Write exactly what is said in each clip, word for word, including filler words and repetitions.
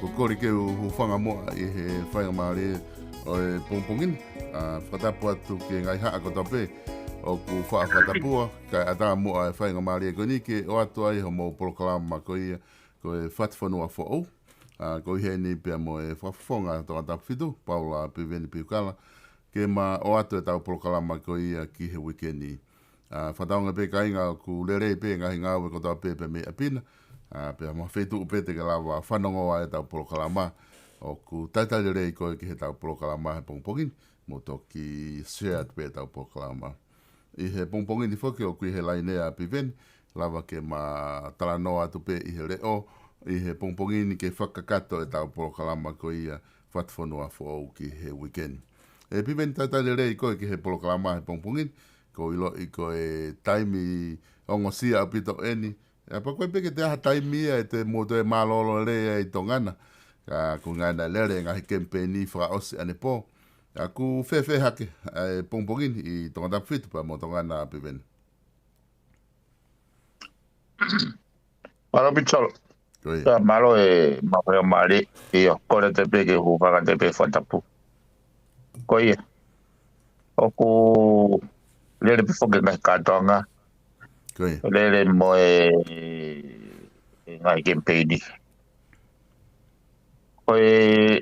Ko e kole ke u hūfanga muʻa ʻi he faingamālie ʻo e pongipongi ni. ʻA, fakatapu atu ki he ngaahi haʻa kotoa pē ʻoku faʻa fakatapua, kae ʻatā muʻa e faingamālie ko eni ke ʻoatu ai hoʻomou polokalama ko ia ko e Fatufonua Foʻou. ʻA, ko e ʻuhi eni pea mo e Fakafofonga Tongatapu fitu, Paula Piveni Piukala, ke ma ʻoatu ʻetau polokalama ko ia ki he uike ni. ʻA, fakatauange pē kāinga ʻoku lelei pē ngaahi ngāue kotoa pē pea mei ʻapi na. ʻA, pea mo ha feituʻu pē te ke lava fanongo ai ʻetau polokalama. ʻOku talitali lelei koe ki heʻetau polokalama he pongipongi ni, mo toki share atu pē ʻetau polokalama. ʻI he pongipongi ni foki ʻoku ʻi he laine ʻa Piveni, lava ke ma talanoa atu pē ʻi he leʻo, ʻi he pongipongi ni ke fakakakato ʻetau polokalama ko ia Fatufonua Foʻou ki he uike ni. ʻE Piveni, talitali lelei koe ki he polokalama he pongipongi ni, ʻoku ou ʻiloʻi ko e taimi ongosia ʻaupito eni, ʻa, pea ko e pē ke te aha taimi ia ʻe te mou toe mālōlō lelei ai ʻi Tonga na. Ka ko e ngaahi naʻe lele ngaahi kemipeini fakaʻosi ʻanepō. ʻA, ʻoku fēfē hake ʻa e pongipongi ni ʻi Tongatapu fitu pea mo Tonga na, Piveni? Mālō Pitsolo. Ko ia. Pea mālō e mahuʻinga mālie, ʻio, kole atu pē ke hūfanga atu pē he fakatapu. Ko ia. ʻOku lele pē foki e ngaahi kātoanga. Ko ia. Lele mo e, e ngaahi kemipeini. Ko e,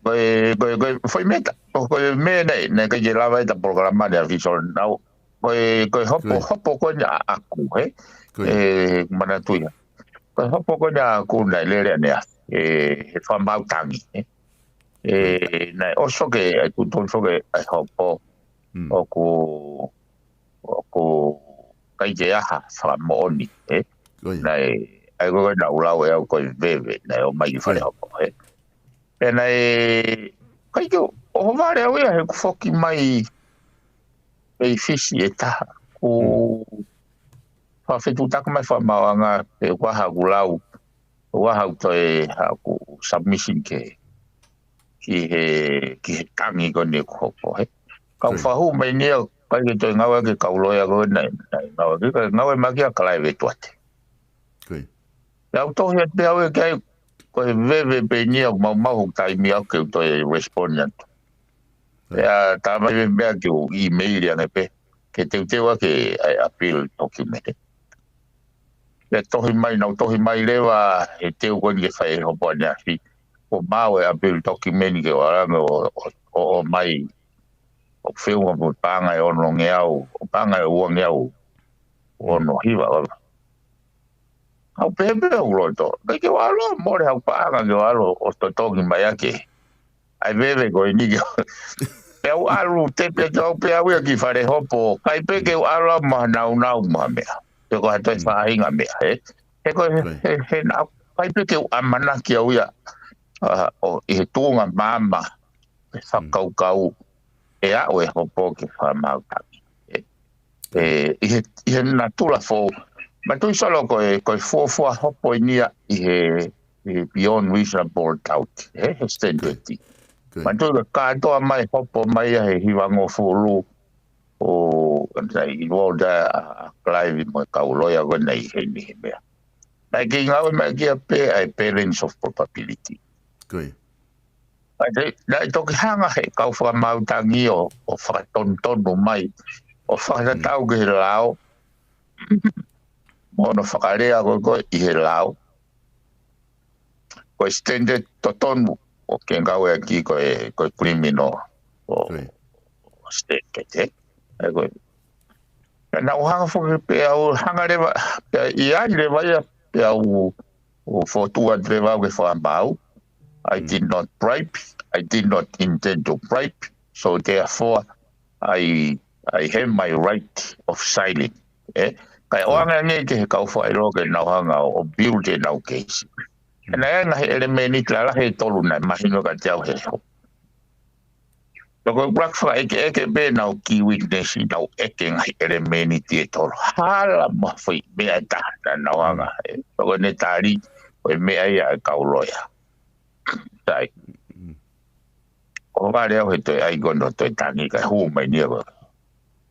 ko e, ko e, ko e, foʻi meʻa ta, ko e meʻa naʻe, naʻe ʻikai ke lava ʻeta polokalama ni ʻa Pitsolo nau. Ko e, ko e hopo, Ko ia. hopo ko eni ʻaʻaku, he? Ko ia. E, manatuʻi ia. Ko e hopo ko eni ʻaʻaku naʻe lele ʻaneafi, e, he fakamaau tangi, he? E, naʻe ʻosi foki, e, tuʻutuʻuni foki e hopo, Mm. ʻoku, ʻoku ʻikai ke ʻi ai ha fakamoʻoni, he? Ko ia. Naʻe, ʻa ia ko ē naʻa ku lau ʻe au ko e veve, naʻe ʻomai ki Ko ia. falehopo, he? Pea naʻe, ʻikai ke, ʻohovale au ia he kuo foki mai mei Fisi e taha. Kuo Mm. fakafetuʻutaki mai fakamaauʻanga, pe ʻoku ʻi ai haʻaku lau, ʻoku ʻi ai haʻaku toe haʻaku submission ke, ki he, ki he tangi ko eni ʻoku hopo, he? Kau Ko ia. fahu mai eni ia, ʻikai ke toe ngāueʻaki e kau loea ko ē naʻe, naʻe ngāueʻaki, kae ngāueʻaki ʻa Kalaevetuate. Ko ia. Pea u tohi atu pē au ia ki ai, ko e veve pē eni ia ʻoku maumau hoku taimi au ke u toe respond atu. Ko ia. Pea tā mai pē meʻa ke u email ange pē, ke teuteu ʻaki ʻa e appeal document. Pea tohi mai, naʻa ku tohi mai leva he teu ko eni ke fai e hopo ʻaneafi. Kuo maau e appeal document ke u ʻalu ange ʻo, ʻo, ʻo, ʻomai, ʻo feʻunga mo e paʻanga ʻe onongeau, ʻo paʻanga ʻe uangeau Mm. ono hiva, ʻo. Au pehē pē ʻoku loto. ʻIkai ke u ʻalu ʻo mole haʻaku paʻanga ke u ʻalu ʻo totongi mai ʻaki ʻa e veve ko eni ke. Pea u ʻalu tepe atu au pē au ia ki falehopo. ʻIkai pē ke u ʻalu ʻo maʻu ha naunau mo ha meʻa. Pe ko ha toe Mm. faʻahinga meʻa, he? He ko e, Ko ia. he, he naʻa, ʻikai pē ke u ʻamanaki au ia, ʻa, ʻo, ʻi he tuʻunga maama, ʻe Mm. fakakaukau, ʻe aʻu e hopo ke fakamaau tangi, he? ʻE, ʻi he, ʻi he natula foʻou. Manatuʻi Solo ko e, ko e fuofua hopo ʻeni ia ʻi he, ʻi he beyond reasonable doubt, ʻe, he standard. Manatuʻi ko e kātoa mai hopo mai ia he hivangofulu ʻo, ʻantai, involved ʻa, ʻa Clive mo e kau loea ko ē naʻe ʻi heni he meʻa. Naʻe kei ngāue mai ki ai pē ʻa e balance of probability. Naʻe, naʻe toki hanga he kau fakamaau tangi ʻo, ʻo fakatonutonu mai, ʻo fakatatau ki he lao, mo hono fakalea ko ē ko ē ʻi he lao. Ko e standard totonu ʻoku ke ngāueʻaki ko e, ko e criminal ʻo, ʻo standard, ē? ʻE ko ē. Naʻa ku hanga foki pē au, hanga leva, pea ʻi ai leva ia, pea u, u fotu atu leva au ke fakamaau. I did not bribe, I did not intend to bribe, so therefore, I, I have my right of silence. ʻE, kae ʻoange ange ke he kau fakaʻilo ke nau hanga ʻo build ʻenau case. ʻE, naʻe ʻi ai e ngaahi ʻelemēniti lalahi ʻe tolu naʻe mahino kiate au he hopo. Pea ko e black flag ʻeke ʻeke pē ʻenau key witness ʻi heʻenau ʻeke ngaahi ʻelemēniti ʻe tolu. Hala mo ha foʻi meʻa ʻe taha naʻa nau hanga ʻe. Pea ko ʻene tali, ko e meʻa ia ʻa e kau loea. Sai. Ko vale au he toe ʻai ko ē ʻo toe tangi kae hū mai ʻeni ia ko e,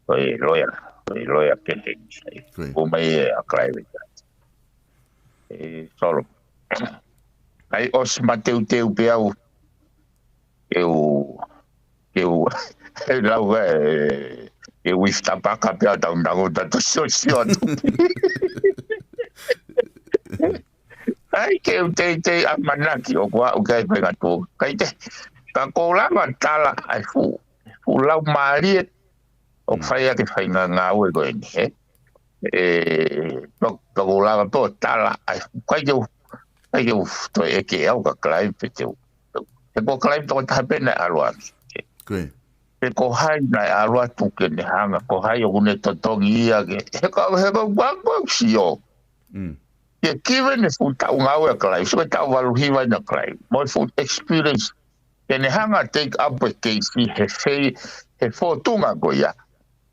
ko e loea, ko e loea kehe. Hū mai ʻa Clive. ʻE Solo. ʻAi ʻosi mateuteu pē au. Ke u, ke u, ʻe lau ē, ke u if tapaka pē au tau nangu ta to sio sio atu. ʻAi ke u teitei ʻamanaki ʻoku ʻaʻu ki ai pē ngatu. Kai te, ka ko u lava tala ʻai fu, fu lau mālie, ʻoku fai ake fai ngā ngāue ko eni, ē? ʻE, pea, pea ko u lava pē ʻo tala ʻai fu, kai ke u, kai ke u toe ʻeke au ka Clive pē te u. He ko Clive tokotaha pē naʻe ʻalu ange. He ko hai naʻe ʻalu atu ke ne hanga, ko hai ʻoku ne totongi ia ke. He ka, he ka, ka, ka, sio. Ke given e fuʻu taʻu ngāue ʻa Clive, so e taʻu valu hiva ʻena Clive. Mo e fuʻu experience. Ke ne hanga take up e case he fei, he fōtunga ko ia.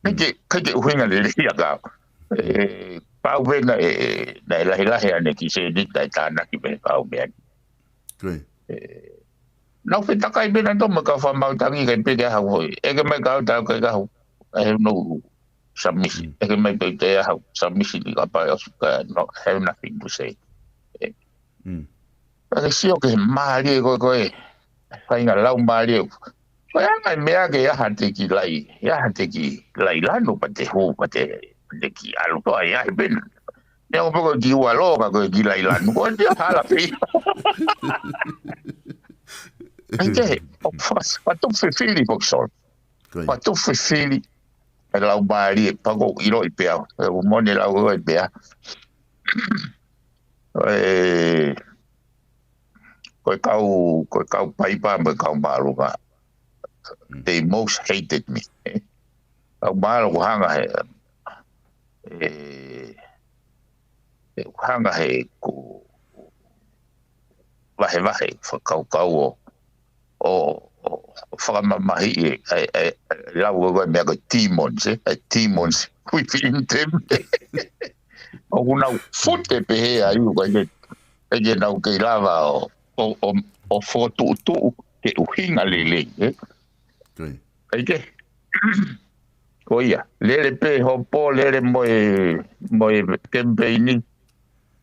Kai ke, kai ke ʻuhinga lelei ia ka. ʻE, pau pē naʻe, naʻe lahilahi ʻene ki se ni tai tānaki pē kau meʻa ni. ʻE, nau fetakai pē naʻa tō mai kau fakamaau tangi kai pē ke hau hoi. ʻEke mai kau tau kai kau. I have no submission. ʻEke mai pē te hau submission ni ka pai ʻosi ka no, have nothing to say. ʻE, ka ke sio ke mālie ko ē, ko e. Fai ngā lau mālie. Ko e anga e meʻa ke ʻi ai ha te ki lai, ʻi ai ha te ki lai lanu pa te hū, pa te, pa te ki ʻalu ko ai ai pē. Ne o poko ki ua lo ka ko e ki lai lanu. Ko e te hala pē. ʻAi te, ʻo fas, pa tu fefili pok sol. Pa tu fefili. E lau mālie, pa ko ʻiloʻi pē au. ʻE u mone lau ko e pea. ʻE, ko e kau, ko e kau paipa, mo e kau māʻolunga. They most hated me. Kau māʻolunga ko hanga he, ʻe, ʻe, ko hanga he ku vahevahe, fakakaukau ʻo, ʻo, ʻo, ʻo fakamamahiʻi, ʻe, ʻe, ʻe, lau ko e meʻa ko e demons, ē, ʻe demons within them. ʻOku nau fute pehē ai, ʻoku ʻikai ke, ʻikai ke nau kei lava ʻo, ʻo, ʻo, ʻo fokotuʻutuʻu ke ʻuhinga lelei, ē? ʻIkai ke. Ko ia, lele pē hopo, lele mo e, mo e kemipeini.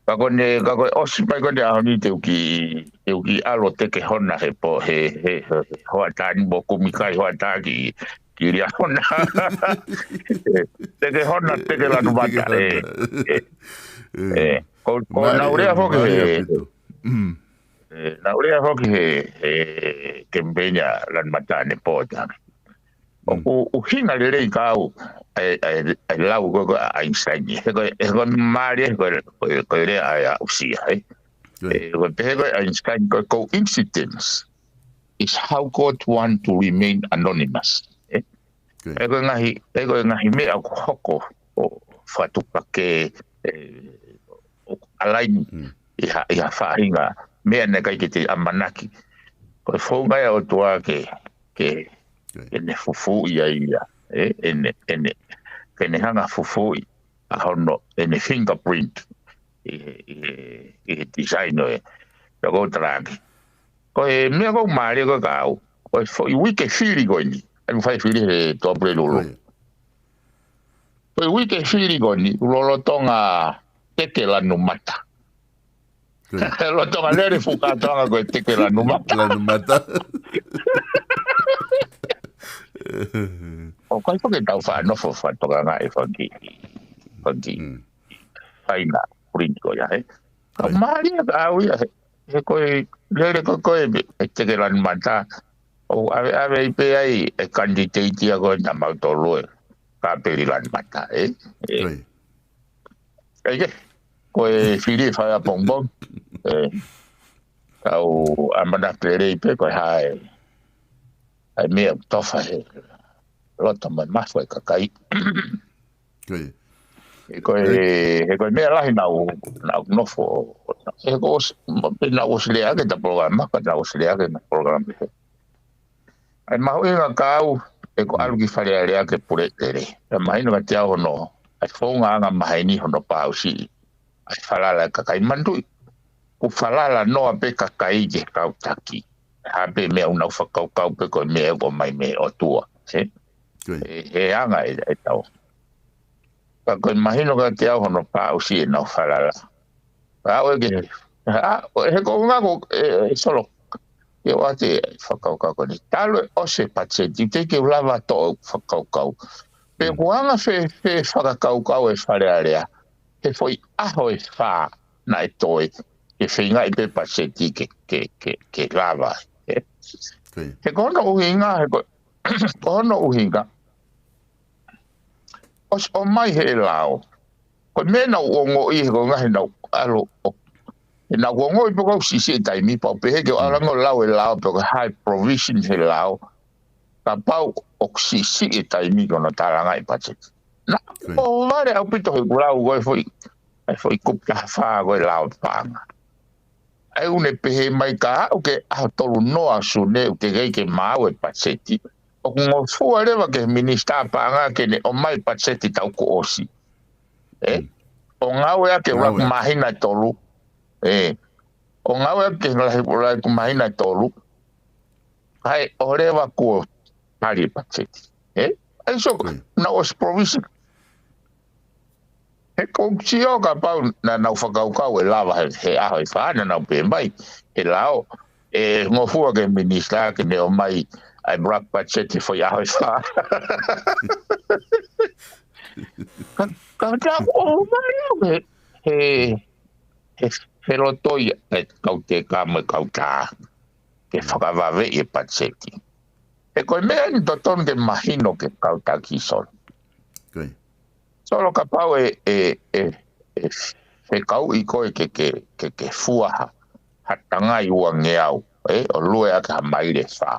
Ka ko ʻene, ka ko e ʻosi mai ko ʻene ʻaho ni te u kiʻi, te u kiʻi ʻalu ʻo teke hona he po, he, he, he, he hoʻatā ni mo kumi kai hoʻatā ki, ki lia hona. Teke hona, teke lanu mata, ē, ē, ē. Ko, ko nau lea foki he, ē, nau lea foki he, he kemipeini ʻa lanu mata ne pō ta. ʻOku ʻuhinga lelei ka au, ʻe, ʻe, ʻe lau ko, ko Einstein. He ko, he ko mālie, he ko, ko, ko lea ʻa e aʻusia, ē. ʻE, ko pehē ko Einstein, ko coincidence is how God want to remain anonymous. Ē? ʻE ko e ngaahi, ʻe ko e ngaahi meʻa ʻoku hoko, ʻo fakatuʻupakē, ʻe, ʻoku align ʻi ha, ʻi ha faʻahinga, meʻa naʻe ʻikai ke te ʻamanaki. Ko e founga ia ʻOtua ke, ke, ke ne fufū ia ia, ē, ʻene, ʻene, ke ne hanga fufuuʻi ʻa hono ʻene fingerprint ʻi he, ʻi he, ʻi he design ʻo e. Pea ʻoku ou talaange, ko e meʻa ʻoku mālie ko ē kiate au, ko e foʻi uike fili ko eni. ʻAi mo fai fili he Tuʻapulelulu. Ko e uike fili ko eni, lolotonga teke lanu mata. Lolotonga lele fuʻu kātoanga ko e teke lanu mata. Lanu mata. ʻOku ʻikai foki ke tau faʻa nofo fatongia e fanga kiʻi, fanga kiʻi faʻahinga print ko ia, he. Ka mālie kiate au ia, he, he ko e lele ko ē ko e, e teke lanu mata. ʻO ʻave, ʻave ai pē ai e kanititeiti ia ko ē naʻa mautolu ʻe kāpeli lanu mata, ē? ʻE, ʻe, ko e fili fai ʻapongipongi. ʻE, kau ʻamanaki lelei pē ko e hā e, ʻa e meʻa ʻoku tofa he loto mo e mafu e kakai. He ko e, he ko e meʻa lahi naʻa ku, naʻa ku nofo. He ko ʻosi, ma, pe naʻa ku ʻosi lea ki he polokalama, ka naʻa ku ʻosi lea ki he polokalama. ʻA e mahuʻinga kiate au, ʻeku ʻalu ki Fale Alea ke pule lele. Pea mahino kiate au hono, ʻa e founga anga maheni hono pāusiʻi ʻa e falala e kakai manatuʻi. ʻOku falala noa pē kakai ki he kau taki. Hā pē meʻa ʻoku nau fakakaukau pē ko e meʻa ʻoku ʻomai mei he ʻOtua. He, he, he anga e, e tau. Ka ko e mahino kiate au hono pāusiʻi ʻenau falala. Ka ʻoku ʻikai ke, ʻa, ʻo, he ko e ngako, e, e Solo. Ke ʻoatu e fakakaukau ko eni. Talu e ʻosi e patiseti, teʻeki ke u lava toʻo e fakakaukau. Pe ʻoku anga fē, fē fakakaukau e Fale Alea. He foʻi ʻaho ʻe fā naʻe toe. Ke feingaʻi pē patiseti ke, ke, ke, ke lava. He, he ko hono ʻuhinga, he ko, ko hono ʻuhinga. ʻOsi ʻomai he lao. Ko e meʻa naʻa ku ongoʻi he ko e ngaahi naʻa ku ʻalu ʻo. He naʻa ku ongoʻi pē ʻoku siʻisiʻi e taimi pau pē he ke ʻalu ange ʻo lau e lao pe ko e high provision he lao. Kapau ʻoku siʻisiʻi e taimi ko hono tālangaʻi patiseti. Naʻa ku ʻohovale ʻaupito he ʻeku lau ko e foʻi. E foʻi kupu taha fā ko e lao paʻanga. ʻA ia ʻoku ne pehē mai ka aʻu ki he ʻaho tolu noa ʻo Sune ʻoku teʻeki ke maau e patiseti. ʻOku ngofua leva ki he minisitā paʻanga ke ne ʻomai patiseti taʻu kuo ʻosi. ʻE? ʻO ngāueʻaki e ʻuluaki māhina ʻe tolu. ʻE? ʻO ngāueʻaki e lahi ʻuluaki māhina ʻe tolu. Kae ʻohovale kuo tali e patiseti. ʻE? ʻA ia so, naʻa ʻosi provision. He ʻoku ou sio kapau naʻa nau fakakaukau ʻe lava he, he ʻaho ʻe fā naʻa nau pehē mai. He lao, ʻe ngofua ki he minisitā ke ne ʻomai ʻa e block budget he foʻi ʻaho ʻe fā. Ka, ka ta ʻohovale au he, he, he, he loto ia e kau teka mo e kau tā. Ke fakavaveʻi e patiseti. He ko e meʻa eni totonu ke mahino ki he kau taki Solo. Solo kapau ʻe, ʻe, ʻe, ʻe fekauʻi koe ke, ke, ke, ke fua ha, ha tangai uangeau, ʻe, ʻo lue ʻaki ha maile ʻe fā.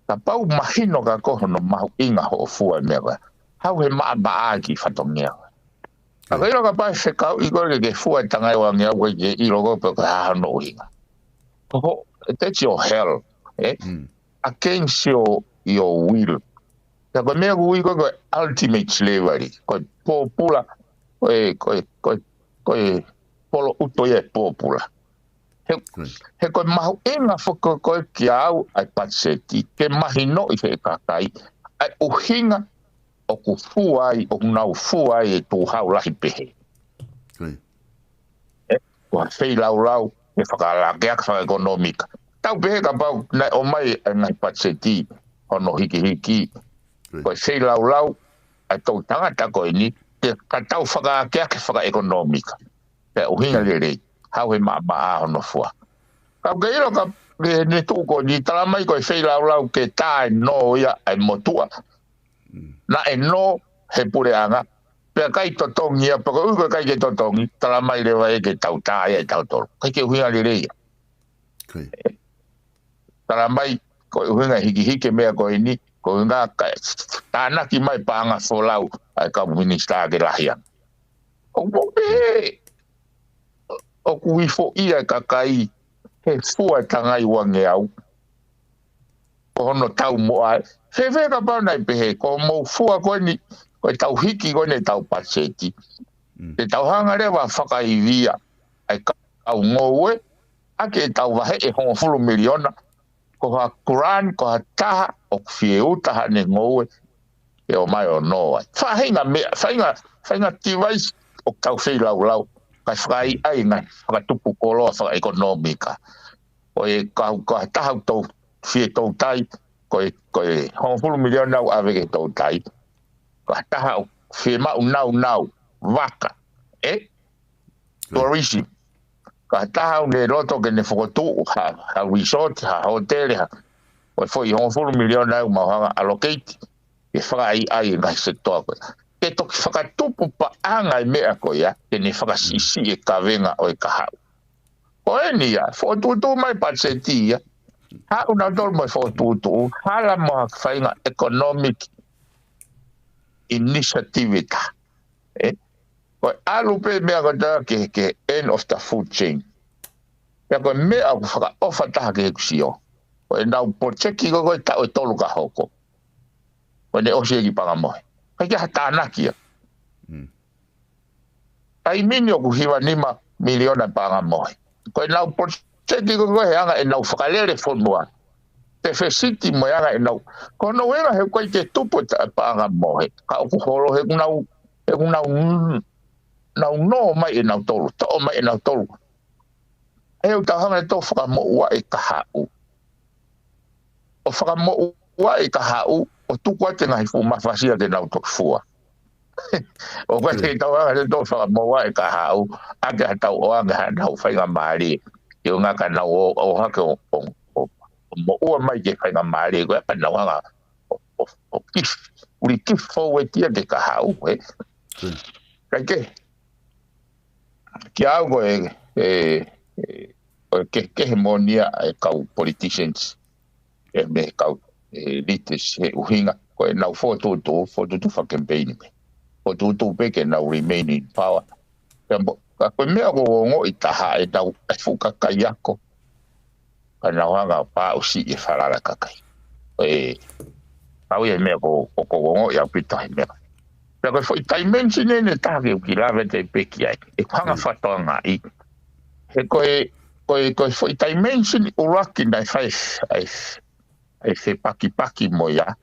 Kapau mahino kiate koe hono mahuʻinga hoʻo fua e meʻa ko ē. Hau he maʻamaʻa ki fatongia. Ka ko e ʻilo kapau ʻe fekauʻi koe ke, ke fua e tangai uangeau ko ē ke ʻilo koe pe ko e hā hono ʻuhinga. Ko ho, that's your hell, ʻe? Against your, your will. Pea ko e meʻa ʻoku ui ko ē ko e ultimate slavery. Ko e pōpula, ko e, ko e, ko e, ko e polo ʻuto ia e pōpula. He, he ko e mahuʻinga foki ko ē kiate au ʻa e patiseti, ke mahinoʻi he kakai, ʻa e ʻuhinga ʻoku fua ai, ʻoku nau fua ai e tuʻuhau lahi pehē. ʻE, ko ha feilaulau, he fakalakeake fakaʻekonōmika. Tau pehē kapau naʻe ʻomai e ngaahi patiseti hono hikihiki. Ko e feilaulau, ʻa e toʻutangata ko eni, ke ka tau fakalakeake fakaʻekonōmika. Pea ʻuhinga lelei, hau he maʻamaʻa hono fua. Ka ʻoku ke ʻilo ka, ke ne tuʻu ko eni, tala mai ko e feilaulau ke tā e nō ia ʻa e motuʻa. Naʻe nō he puleʻanga, pea ʻikai totongi ia, pea ko e ʻuhi ko e ʻikai ke totongi, tala mai leva ʻe ke tau tā ia ʻe tautolu. ʻIkai ke ʻuhinga lelei ia. Tala mai, ko e ʻuhinga hikihiki meʻa ko eni, ko e ʻuhinga ka tānaki mai paʻanga folau, ʻa e kau minisitā ke lahi ange. ʻOku mou pehē, ʻoku ifo ia e kakai, he fua e tangai uangeau. Ko hono taumuʻa ē. Fēfē kapau naʻe pehē, ko hoʻomou fua ko eni, Ko e tau hiki ko eni ʻetau patiseti. Te tau hanga leva fakaivia ʻa e kau ngoue, ʻa ke tau vahe ʻe hongofulu miliona, ko ha grant, ko ha taha ʻoku fie uta haʻane ngoue, ʻe ō mai ʻo nō ai. Faʻahinga meʻa, faʻahinga, faʻahinga device ʻoku tau feilaulau, kae fakaʻaiʻai ngaahi fakatupu koloa fakaʻekonōmika. Ko e kau, ko ha taha ʻoku tau fie toutai, ko e, ko e hongofulu miliona ʻoku ʻave ke toutai. Ko ha taha ʻoku fiemaʻu naunau, vaka, ē? Tourism. Ko ha taha ʻoku ne loto ke ne fokotuʻu ha, ha resort, ha hotele, ha. Ko e foʻi hongofulu miliona ʻoku mau hanga allocate, ke fakaʻaiʻai e ngaahi sekitoa ko ē. Ke toki fakatupu paʻanga e meʻa ko ia, ke ne fakasiʻisiʻi e kavenga ʻo e kahaʻu. Ko eni ia, fokotuʻutuʻu mai patiseti ia. Haʻu nautolu mo e fokotuʻutuʻu, hala mo ha faʻahinga economic initiative ʻe taha. Ē? Ko e ʻalu pē meʻa ko ē ke, ke end of the food chain. Pea ko e meʻa ʻoku fakaʻofa taha ki heʻeku sio. Ko ʻenau project ko ē ko e taʻu ʻe tolu ka hoko. Ko ʻene ʻosi ʻeku paʻanga mohe. ʻIkai ke ha tānaki ia. Taimi ni ʻoku hiva nima miliona paʻanga mohe. Ko ʻenau project ko ē he anga ʻenau fakalele fonua. Te fesiti mo e anga ʻenau. Ko hono ʻuhinga he ʻoku ʻikai ke tupu e ta-, paʻanga mohe. Ka ʻoku holo he ʻoku nau, he ʻoku nau, nau nō mai ʻe nautolu, toʻo mai ʻe nautolu. He ʻoku tau hanga ʻe tau fakamoʻua e kahaʻu. ʻO fakamoʻua e kahaʻu, ʻo tuku atu e ngaahi fuʻu mafasia ke nau toki fua. ʻOku ʻikai ke tau hanga ʻe tau fakamoʻua e kahaʻu, ʻa ke ha tau ʻoange ha nau faingamālie. ʻIo ngā ka nau ō, ō hake ʻo, ʻo, ʻo, ʻo moʻua mai ke faingamālie, ko e ka nau hanga ʻo, ʻo, ʻo kifi, uli kifi fou e tia ke kahaʻu, ē. Kai ke, kia au ko e, e, e, ko e ke, kehe moʻoni ia e kau politicians, e me kau, e, leaders he ʻuhinga, ko ʻenau fokotuʻutuʻu, fokotuʻutuʻu fakacampaign mei. Fokotuʻutuʻu pē ke nau remain in power. Ka mo-, ka ko e meʻa ʻoku ou ongoʻi taha ʻenau, e fuʻu kakai ako. Ka nau hanga ʻo pāʻusiʻi e falala kakai. ʻE, kau ia meʻa ko, ko, ko ongoʻi ʻaupito he meʻa. Pea ko e foʻi dimension ʻeni ʻe taha ke u kiʻi lave atu pē ki ai. ʻE hanga fatoangaʻi. He ko e, ko e, ko e foʻi dimension ʻuluaki naʻe fai, ʻai, ʻai fepakipaki mo ia.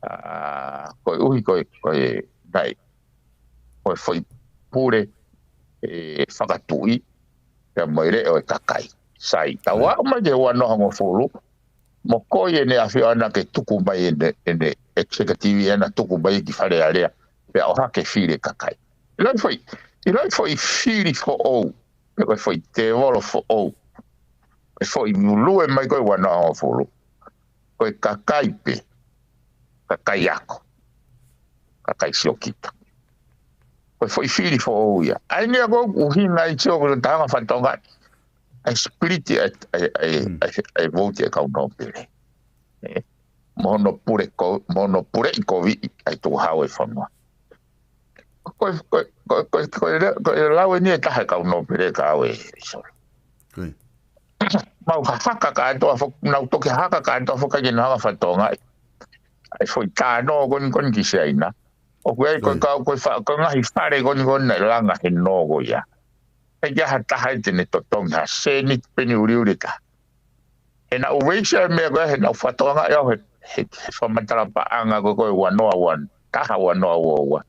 ʻA, koeʻuhi ko e, ko e, naʻe, ko e foʻi pule, e, fakatuʻi, pea mo e leʻo e kakai. Sai, tau aʻu mai ke ua noa hongofulu, mo ko ʻene ʻafio ʻana ke tuku mai ʻene, ʻene executive ʻana tuku mai ki Fale Alea, pea ʻohake fili e kakai. ʻIlo e foʻi, ʻilo e foʻi fili foʻou, pe ko e foʻi tēvolo foʻou, e foʻi lue mai ko e ua noa hongofulu. Ko e kakai pē, kakai ako, kakai siokita. Ko e foʻi fili foʻou ia. ʻA eni ia ko e ʻuhinga ʻi he ʻoku tau hanga fatoangaʻi. ʻA e split ʻa e, ʻa e, ʻa e, ʻa e, ʻa e vote e kau nōpele. Ē, mo hono pule ko, mo hono puleʻi koviʻi ʻa e tukuhau e fonua. Ko, ko, ko, ko, ko, ko e lau ʻeni ʻe taha e kau nōpele ka au e, e solo. Mau hahaka kātoa fo-, nau toki hahaka kātoa foki ke nau hanga fatoangaʻi. ʻA e foʻi tā nō ko eni ko eni ki Siaina. ʻOku ʻi ai ko e kau, ko e fa-, ko e ngaahi fale ko eni ko eni naʻe langa he nō ko ia. ʻIkai ke ʻi ai ha taha ia te ne totongi ha sēniti peni ʻuliʻuli ka. He naʻu raise e meʻa ko ē, he naʻu fatoangaʻi au he, he, he fakamatala paʻanga ko ē ko e ua noa ua, taha ua noa ua ua.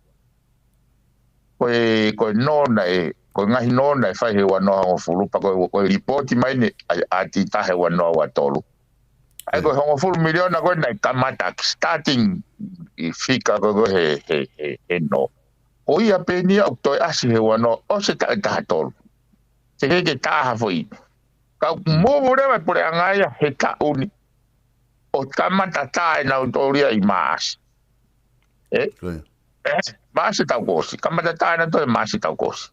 Ko e, ko e nō naʻe, ko e ngaahi nō naʻe fai he ua noa hongofulu pea ko e, ko e lipooti mai ʻeni, ʻa e, ʻa e ʻati taha he ua noa ua tolu. ʻA e ko e hongofulu miliona ko ē naʻe kamata ki starting ʻi fika ko ē ko ē he, he, he, he nō. Ko ia pē ʻeni ia ʻoku toe ʻasi he ua noa, ʻosi e taʻu ʻe taha tolu. Te ke ke taha foʻi. Ka ʻoku move leva e puleʻanga ia he taʻu ni. ʻO kamata tā ʻe nautolu ia ʻi Maʻasi. Ē? Ē, Maʻasi taʻu kuo ʻosi. Kamata tā ʻe nautolu ia Maʻasi taʻu kuo ʻosi.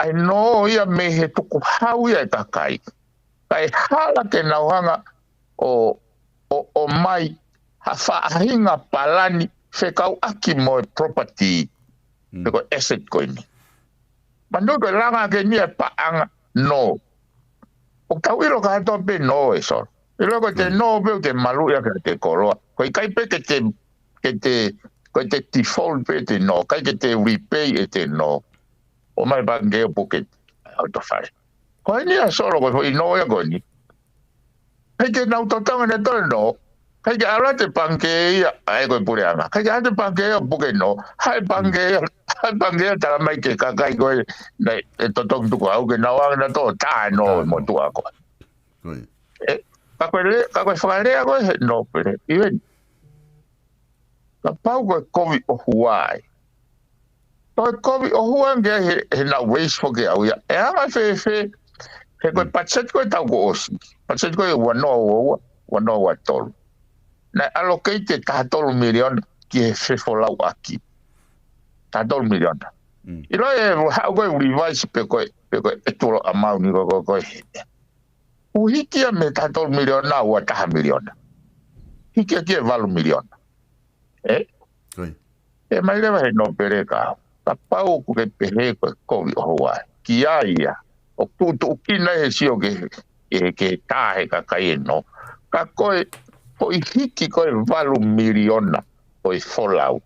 ʻA e nō ia mei he tukuhau ia e kakai. Kae hala ke nau hanga ʻo, ʻo, ʻomai ha faʻahinga palani fekauʻaki mo e property. Pe ko e asset ko eni. Manatuʻi ko e langa ke nia paʻanga nō. ʻOku tau ʻilo kātoa pē nō e solo. ʻIlo ko e te nō pē ʻoku te maluʻi ʻaki ʻete koloa. Ko e ʻikai pē ke te, ke te, ko e te default pē ʻete nō, ʻikai ke te repay ʻete nō. ʻOmai pangikē ʻo puke ʻa e loto fale. Ko eni ʻa Solo ko e foʻi nō ia ko eni. ʻIkai ke nau totongi ʻene toe nō. ʻIkai ke ʻalu ʻa e pangikē ia, ʻa ē ko e puleʻanga. ʻIkai ke ʻalu ʻa e pangikē ia ʻo puke nō. Haʻu e pangikē ia, haʻu e pangikē ia ʻo tala mai ki he kakai ko ē naʻe totongi tukuhau ke nau ʻange nautolu ʻo tā e nō ʻa e motuʻa ko ē. Ko ia. Ē, ka ko e lea, ka ko e fakalea ko ē he nōpele. ʻIo eni. Kapau ko e kovi ʻohua ē. Ko e kovi ʻohua ange he, he naʻu waste foki au ia. ʻE anga fēfē, he ko e patiseti ko ē taʻu kuo ʻosi. Patiseti ko ē ua noa ua ua, ua noa ua tolu. Naʻe allocate ʻe taha tolu miliona ki he fefolauʻaki. Taha tolu miliona. ʻIlo ʻe haʻu ko e revise pe ko e, pe ko e ʻetulo ʻamau ni ko, ko, ko e. ʻUhiki ia mei he taha tolu miliona ua taha miliona. Hiki ia ki he valu miliona. Ē? Ko ia. ʻE mai leva he nōpele ka. Kapau ʻoku ke pehē ko e kovi ʻohua ē. Ki ai ia. ʻO tuʻutuʻukina he sio ke, ke, ke tā he kakai ʻe nō. Ka ko e, ko e hiki ko e valu miliona ʻo e folau.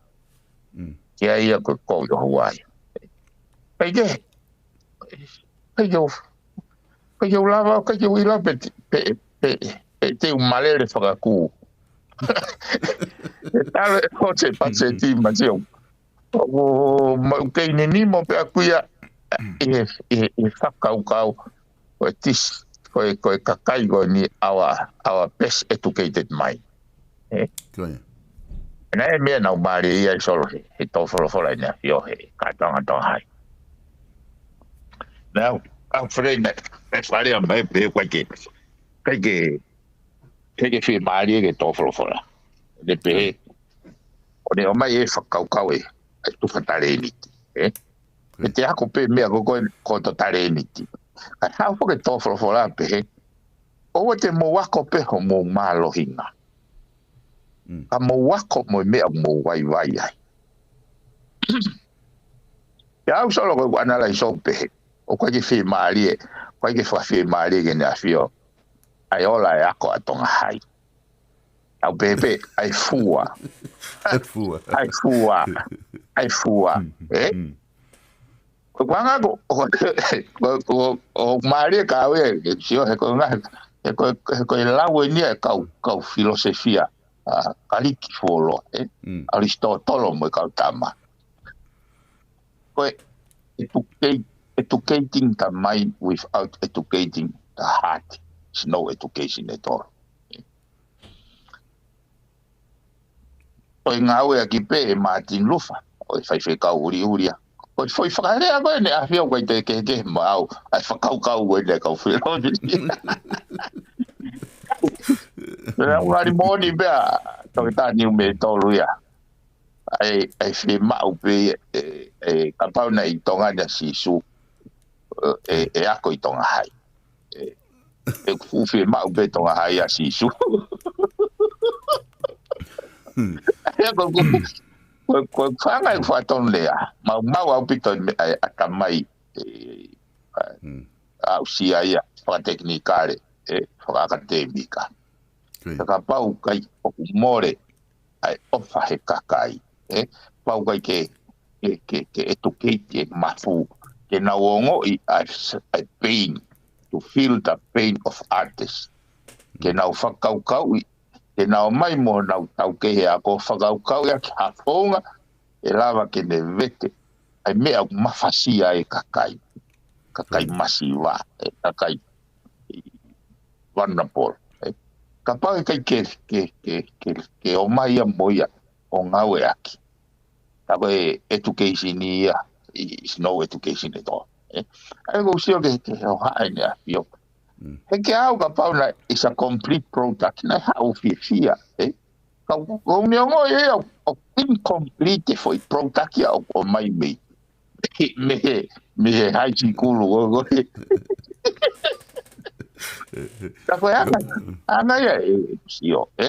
Ki ai ia ko e kovi ʻohua ia. ʻIkai ke, ʻikai ke u, ʻikai ke u lava, ʻikai ke u ʻilo pe, pe, pe, pe te u malele fakakū. ʻE talo ʻe ko e patiseti ma sio. ʻO, ma u kei nini mo pe aku ia, ʻi he, ʻi he, ʻi he fakakaukau. Ko e tis, ko e, ko e kakai ko eni our, our best educated mind. Ē? Ko ia. Naʻe meʻa naʻu mālie ia ʻi Solo he, he tō folofola ʻEne ʻAfio he kātoanga Tonga Hai. Naʻu, au frei naʻe, naʻe fakalea mai pē ʻikai ke, ʻikai ke, ʻikai ke fiemālie ke tō folofola. Ne pehē, ʻo ne ʻomai e fakakaukau ē, ʻa e tufa talēniti. Ē? Ko ia. ʻE te ako pē meʻa ko, ko, ko hoto talēniti. Kae haʻu foki e tō folofola pehē, ʻoua te mou ako pē homou mālohinga. Ka mou ako mo e meʻa ʻoku mou vaivai ai. ʻIa au Solo ko ʻeku ʻanalaiso pehē. ʻOku ʻikai ke fiemālie, ʻoku ʻikai ke fakafiemālie ke ʻEne ʻAfio. ʻA e ola e ako ʻa Tonga Hai. Au pehē pē, ʻa e fua. ʻA e fua. ʻA e fua. ʻE? Ko e kuanga ko, ko, ko, ko, ko mālie ka au ia, ke sio he ko e ngaahi, he ko, he ko e lau eni ia e kau, kau filosofia, ʻa, Kalisi fuoloa, ē? ʻAlisitōtolo mo e kau tama. Ko e educate, educating the mind without educating the heart is no education at all. Ko e ngāueʻaki pē ʻe Martin Luther, ʻo e faifekau ʻuliʻuli ia. Ko e foʻi fakalea ko ē ʻEne ʻAfio ʻoku ʻikai te kehekehe mo au, ʻa e fakakaukau ko ē ʻa e kau filosofia. Pea ʻoku ngali moʻoni pē ʻa Toketā Niumeitolu ia. ʻA e, ʻa e fiemaʻu pē ʻe, ʻe, kapau naʻe ʻi Tonga ʻa Sīsū, ʻe, ʻe ako ʻi Tonga Hai. ʻE, ʻoku fuʻu fiemaʻu pē Tonga Hai ʻa Sīsū. ʻIa ko, ko, ko, ko e fanga e fatonea. Mau, mau ʻaupito ʻi he meʻa ʻa e ʻatamai, ʻe, ʻa, aʻusia ia, fakatekinikale, ʻe, fakaʻakatemika. Ka kapau ʻikai ʻoku mole ʻa e ʻofa he kakai, ē? Pau ʻikai ke, ke, ke, ke educate e mafu, ke nau ongoʻi ʻa e, ʻa e pain, to feel the pain of others. Ke nau fakakaukauʻi, ke nau mai mo nau taukehe ako fakakaukauʻi ʻaki ha founga, ʻe lava ke ne vete, ʻa e meʻa ʻoku mafasia e kakai, kakai masiva, e kakai vulnerable, ē. Kapau ʻe ʻikai ke, ke, ke, ke, ke ʻomai ia mo ia ʻo ngāueʻaki. Ka ko e education ia, is no education at all. Ē. ʻA ia ʻoku ou sio ke, ke hohaʻa ʻEne ʻAfio. He ke au kapau naʻe is a complete product, naʻe haʻu fiefia, ē. Ka u, ka u neongo ia, ʻo incomplete foʻi product ia ʻoku ʻomai mei mei he, mei he high school, ko, ko. Ka ko e anga, anga ia ʻe, ʻe sio, ē.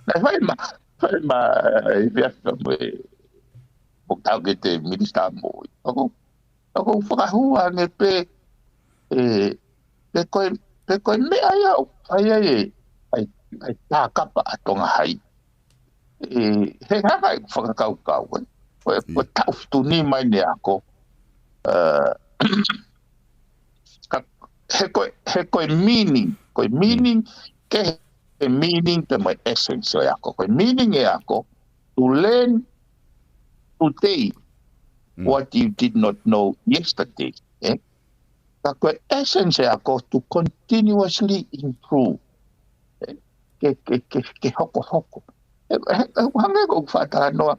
Naʻe fai ma, fai ma, ʻe, pia ka mo e, ʻo kau ke te minisitā mo, ʻo ko, ʻo ko fakahua ange pē, ʻe, pe ko e, pe ko e meʻa ia, ʻo, ʻai, ʻai, ʻai, ʻai, tā kapa ʻa Tonga Hai. ʻE, he hanga ʻeku fakakaukau, ē. Ko e, ko e taʻu fitu nima ʻene ako. Ē, ka, he ko e, he ko e meaning, ko e meaning, ke he meaning pea mo e essence ʻo e ako. Ko e meaning ʻo e ako, to learn today what you did not know yesterday. Ē? Ka ko e essence ʻo e ako, to continuously improve. Ē? Ke, ke, ke, ke hokohoko. Ē, ē, ē, hangē ko ʻeku faʻa talanoa,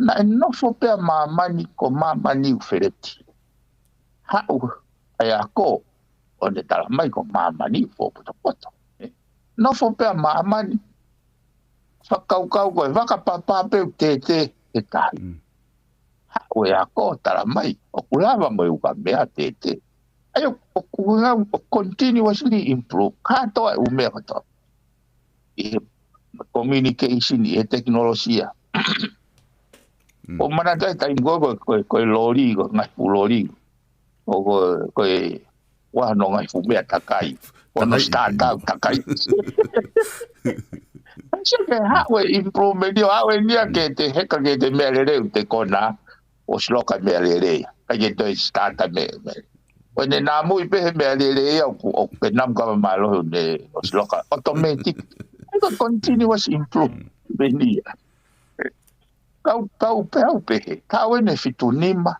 naʻe nofo pē ʻa māmani ko māmani ʻoku feleti. Haʻu ʻa e ako, ʻo ne tala mai ko māmani ʻoku fōpotopoto. Ē? Nofo pē ʻa māmani, fakakaukau ko e vaka papa pē ʻoku tētē he tahi. Haʻu e ako, tala mai, ʻoku lava mo e ukamea tētē. ʻA ia ʻoku, ʻoku, ʻoku continuously improve. Kātoa e ʻū meʻa kātoa. ʻI he communication, ʻi he tekinolosia. ʻO manatu ai taimi ko, ko, ko, ko e loli, ko e ngaahi fuʻu loli. ʻO ko, ko e ua hono ngaahi fuʻu meʻa takai. Ko hono starter takai. Sai ke haʻu e improvement ʻo haʻu eni ia ke te heka ke te meʻalele ʻoku te kona. ʻOsi loka meʻa lelei. ʻIkai ke toe starter meʻa, meʻa. ʻO ne nāmui pē he meʻa lelei ia ʻoku, ʻoku ke namu kava mālohi ʻo ne ʻosi loka. Automatic. ʻIkai ko continuous improvement ia. Kau, kau pē au pē he. Kau ʻene fitu nima.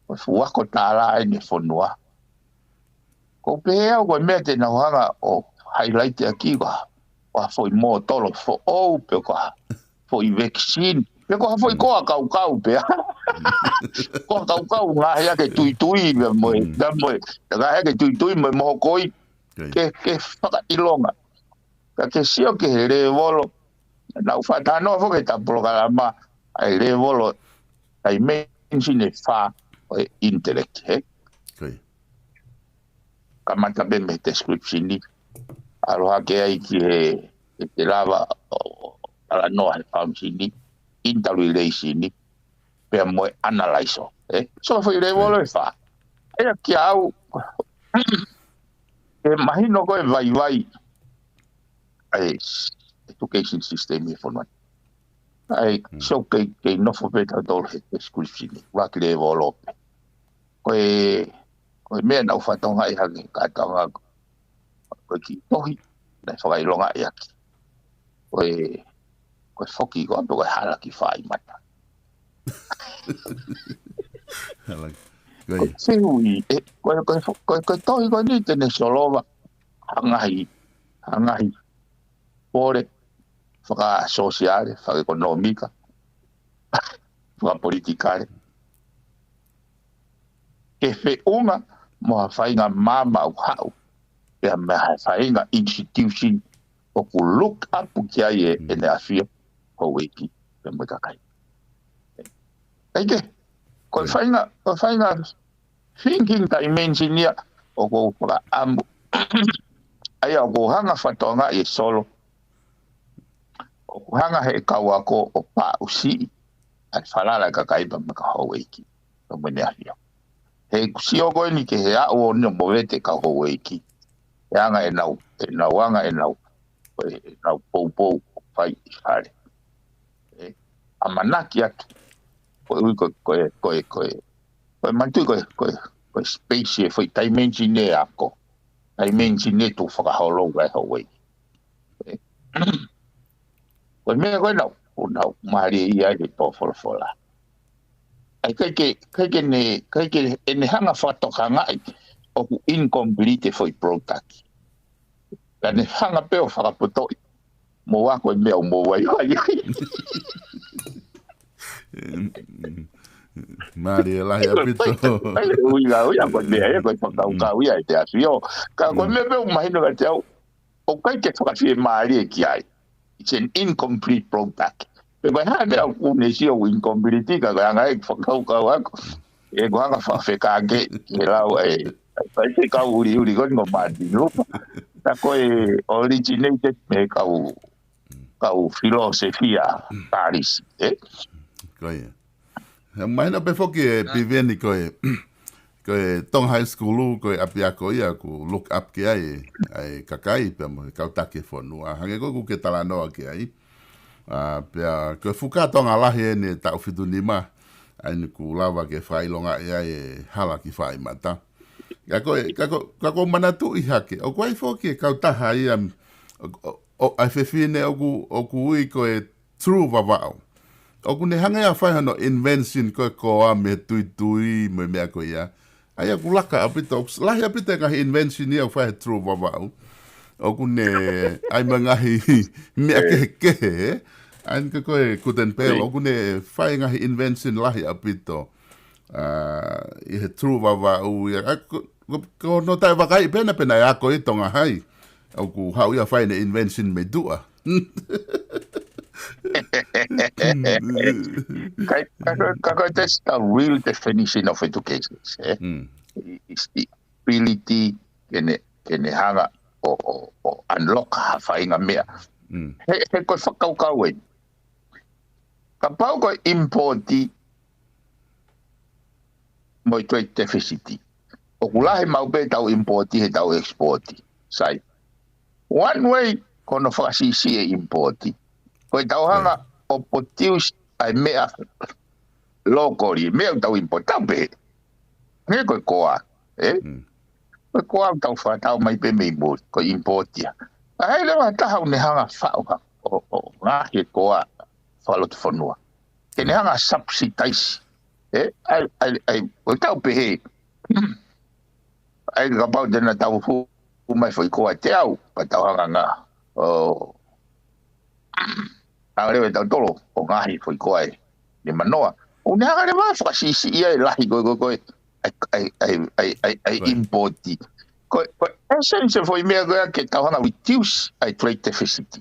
Ko e fuʻu ako tālā ʻene fonua. Ko pē au ko e meʻa te nau hanga ʻo highlight ʻaki ko ha, ko ha foʻi mōtolo foʻou pe ko ha foʻi vaccine. Pe ko ha foʻi koa kaukau pē. Koa kaukau ngaohi ʻaki e tuitui pē mo e, pea mo e, ngaohi ʻaki e tuitui mo e mohokoi. Ke, ke fakaʻilonga. Ka ke sio ki he lēvolo. Naʻa ku faʻa talanoa foki he ʻetau polokalama, ʻa e lēvolo, ʻa e dimension ʻe fā ʻo e intellect, he? Kamata pē mei he description ni. ʻAlu hake ai ki he, he te lava ʻo talanoa he function ni, interrelation ni, pea mo e analyze ʻo. Ē? So, foʻi lēvolo ʻe fā. ʻA ia kia au, ʻe mahino ko e vaivai ʻa e education system ʻi he fonua ni. ʻA ia, so kei, kei nofo pē tautolu he description ni, ʻuluaki lēvolo pē. Ko e, ko e meʻa naʻa ku fatongia hake kātoanga ko, ko e kiʻi tohi, naʻe fakaʻilonga ʻaki. Ko e, ko e foki ko, ko e hala ki fai mata. Hala ki, ko e. Ko e fiu ʻi, ē, ko e, ko e fo-, ko e, ko e tohi ko eni te ne solova, ha ngaahi, ha ngaahi pole, fakasōsiale, fakaʻekonōmika, fakapolitikale. Ke feʻunga mo ha faʻahinga maama ʻoku haʻu, pea mo ha faʻahinga institution ʻoku look up ki ai ʻe, ʻEne ʻAfio, Houʻeiki, pea mo e kakai. ʻIkai ke, ko e faʻahinga, ko e faʻahinga thinking dimension ia ʻoku ou fakaʻamu. ʻA ia ʻoku ou hanga fatongia ʻi he solo. ʻOku hanga he kau ako ʻo paʻusiʻi ʻa e falala ʻa e kakai pea mo e kau houʻeiki. Pea mo ʻEne ʻAfio. He ʻeku sio ko eni ki he aʻu ʻo ne movete kau houʻeiki. ʻE anga ʻenau, ʻenau anga ʻenau, ʻenau poupou ʻoku fai ʻi fale. ʻE, ʻamanaki atu. Ko e ui ko, ko e, ko e, ko e, ko e manatu ko e, ko e, ko e space ʻe foʻi dimension ʻe ako. Dimension ʻe tu fakaholo ʻa e houʻeiki. Ē. Ko e meʻa ko ē naʻa ku, naʻa ku mālieʻia ai he pō folofola. ʻA ia ʻikai ke, ʻikai ke ne, ʻikai ke ʻene hanga fakatokangaʻi ʻoku incomplete e foʻi product. Ka ne hanga pē ʻo fakapotoʻi. Mou ako e meʻa ʻoku mou vaivai ai. Mālie lahi ʻaupito. ʻA ia, ui la, ui la, ko e meʻa ia, ko e fakakaukau ia ʻa ʻEne ʻAfio. Ka ko e meʻa pē ʻoku mahino kiate au, ʻoku ʻikai ke fakafiemālie ki ai. It's an incomplete product. Pe ko e hā e meʻa ʻoku ne sio ʻoku incomplete, ka ko e anga ʻeku fakakaukau ʻaku. ʻE ko e anga fakafekake, ke lau ʻe, ʻe, ʻe kau uliuli ko eni ko Martin Luther. Ka ko e originated mei he kau, kau filōsefia Pālisi, ē? Ko ia. Mahino pē foki ʻe Piveni ko e, ko e Tonga High School, ko e ʻapiako ia ʻoku look up ki ai ʻa e kakai pea mo e kau taki e fonua. Hangē ko ē ʻoku ke talanoa ki ai. ʻA, pea ko e fuka Tonga lahi ʻeni taʻu fitu nima, ʻa eni kuo lava ke fakaʻilongaʻi ai e hala ki Faimata. Ka ko e, ka ko, ka ko manatuʻi hake, ʻoku ʻi ai foki e kautaha ia, ʻo, ʻo, ʻo, ʻa e fefine ʻoku, ʻoku ui ko e True Vavaʻu. ʻOku ne hanga ʻo fai hono invention ko e koa mei he tuitui mo e meʻa ko ia. ʻA ia ʻoku laka ʻaupito, ʻoku lahi ʻaupito e ngaahi invention ia ʻoku fai he True Vavaʻu. ʻOku ne ʻai mo e ngaahi meʻa kehekehe. ʻA eni ko e Guten Bell, ʻoku ne fai ngaahi invention lahi ʻaupito. ʻA, ʻi he True Vavaʻu ia. ʻA, ko, ko, ko hono taʻe vakai pē ena pe naʻe ako ʻi Tonga Hai. ʻOku haʻu ia ʻo fai ʻene invention mei tuʻa. Kai, ka ko, ka ko e, that's the real definition of education, eh? Mm. It's the ability ke ne, ke ne hanga ʻo, ʻo, ʻo unlock ha faʻahinga meʻa. Mm. He, he ko e fakakaukau ē. Kapau ko e import mo e trade deficit. ʻOku lahi maʻu pē ʻetau import he ʻetau export. Sai. One way, ko hono fakasiʻisiʻi e import. Ko ʻetau hanga ʻo produce ʻa e meʻa locally, meʻa ʻoku tau import, tau pehē. He ko e koa, eh? Mm. Ko e koa ʻoku tau fakatau mai pē mei muli, ko e import ia. ʻA ia leva ha taha ʻoku ne hanga ʻo faʻu ha, ʻo, ʻo ngaohi e koa fakalotofonua. Ke ne hanga ʻo subsidize. Eh? ʻA ia, ʻa ia, ʻa ia, ʻoku tau pehē. ʻA ia kapau te na tau hū, hū mai foʻi koa ʻe teau, pea tau hanga ʻo ngaahi. ʻO, hanga leva ʻe tautolu ʻo ngaohi foʻi koa ʻe nimanoa. ʻOku ne hanga leva ʻo fakasiʻisiʻi ʻa e lahi ko e, ko e, ko e, ʻa e, ʻa e, ʻa e, ʻa e, ʻa e, ʻa e import. Ko e, ko e essence foʻi meʻa ko ia ke tau hanga ʻo reduce ʻa e trade deficit.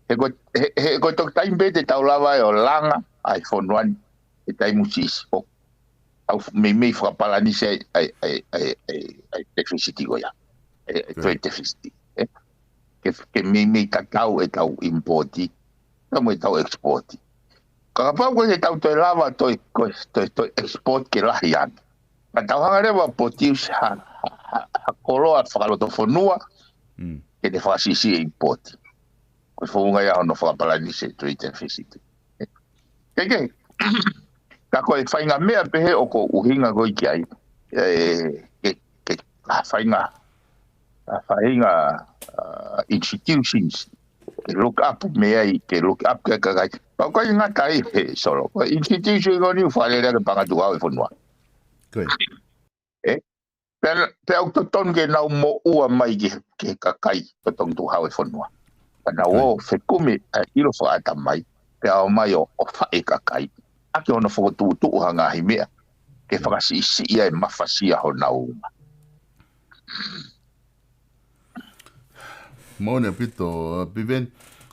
He ko e, he, he ko e toki taimi pē te tau lava ai ʻo langa ʻa e fonua ni he taimi siʻisiʻi ʻo tau f-, meimei fakapalanisi ʻa e, ʻa e, ʻa e, ʻa e, ʻa e, ʻa e deficit ko ia. ʻA e, ʻa e trade deficit, eh? Ke, ke meimei tatau ʻetau import, ka mo ʻetau export. Ka kapau ko e ke tau toe lava toe, ko e toe, toe export ke lahi ange. Ka tau hanga leva ʻo produce ha, ha, ha, ha koloa fakalotofonua, mm, ke ne fakasiʻisiʻi e import. Ko e founga ia hono fakapalanisi e trade deficit. Ke, ke, ka ko e faʻahinga meʻa pehē ʻoku ou ʻuhinga ko ē ki ai, eh, ke, ke, ha faʻahinga, ha faʻahinga, uh, institutions, ke look up mei ai, ke look up ki he kakai. Pea ʻoku ʻikai ngata ai he solo. Ko e institution ko eni ʻoku fakalele ʻaki e paʻanga tukuhau e fonua. Ko ia. Eh? Pea, pea ʻoku totonu ke nau moʻua mai ki he, ki he kakai, totonu tukuhau e fonua. Pea nau ō fekumi ʻa e ʻilo fakaʻatamai, pea ō mai ʻo, ʻo fai e kakai. ʻAki hono fokotuʻutuʻu ha ngaahi meʻa, ke fakasiʻisiʻi ai e mafasia honau uma. Moʻoni ʻaupito, Piveni,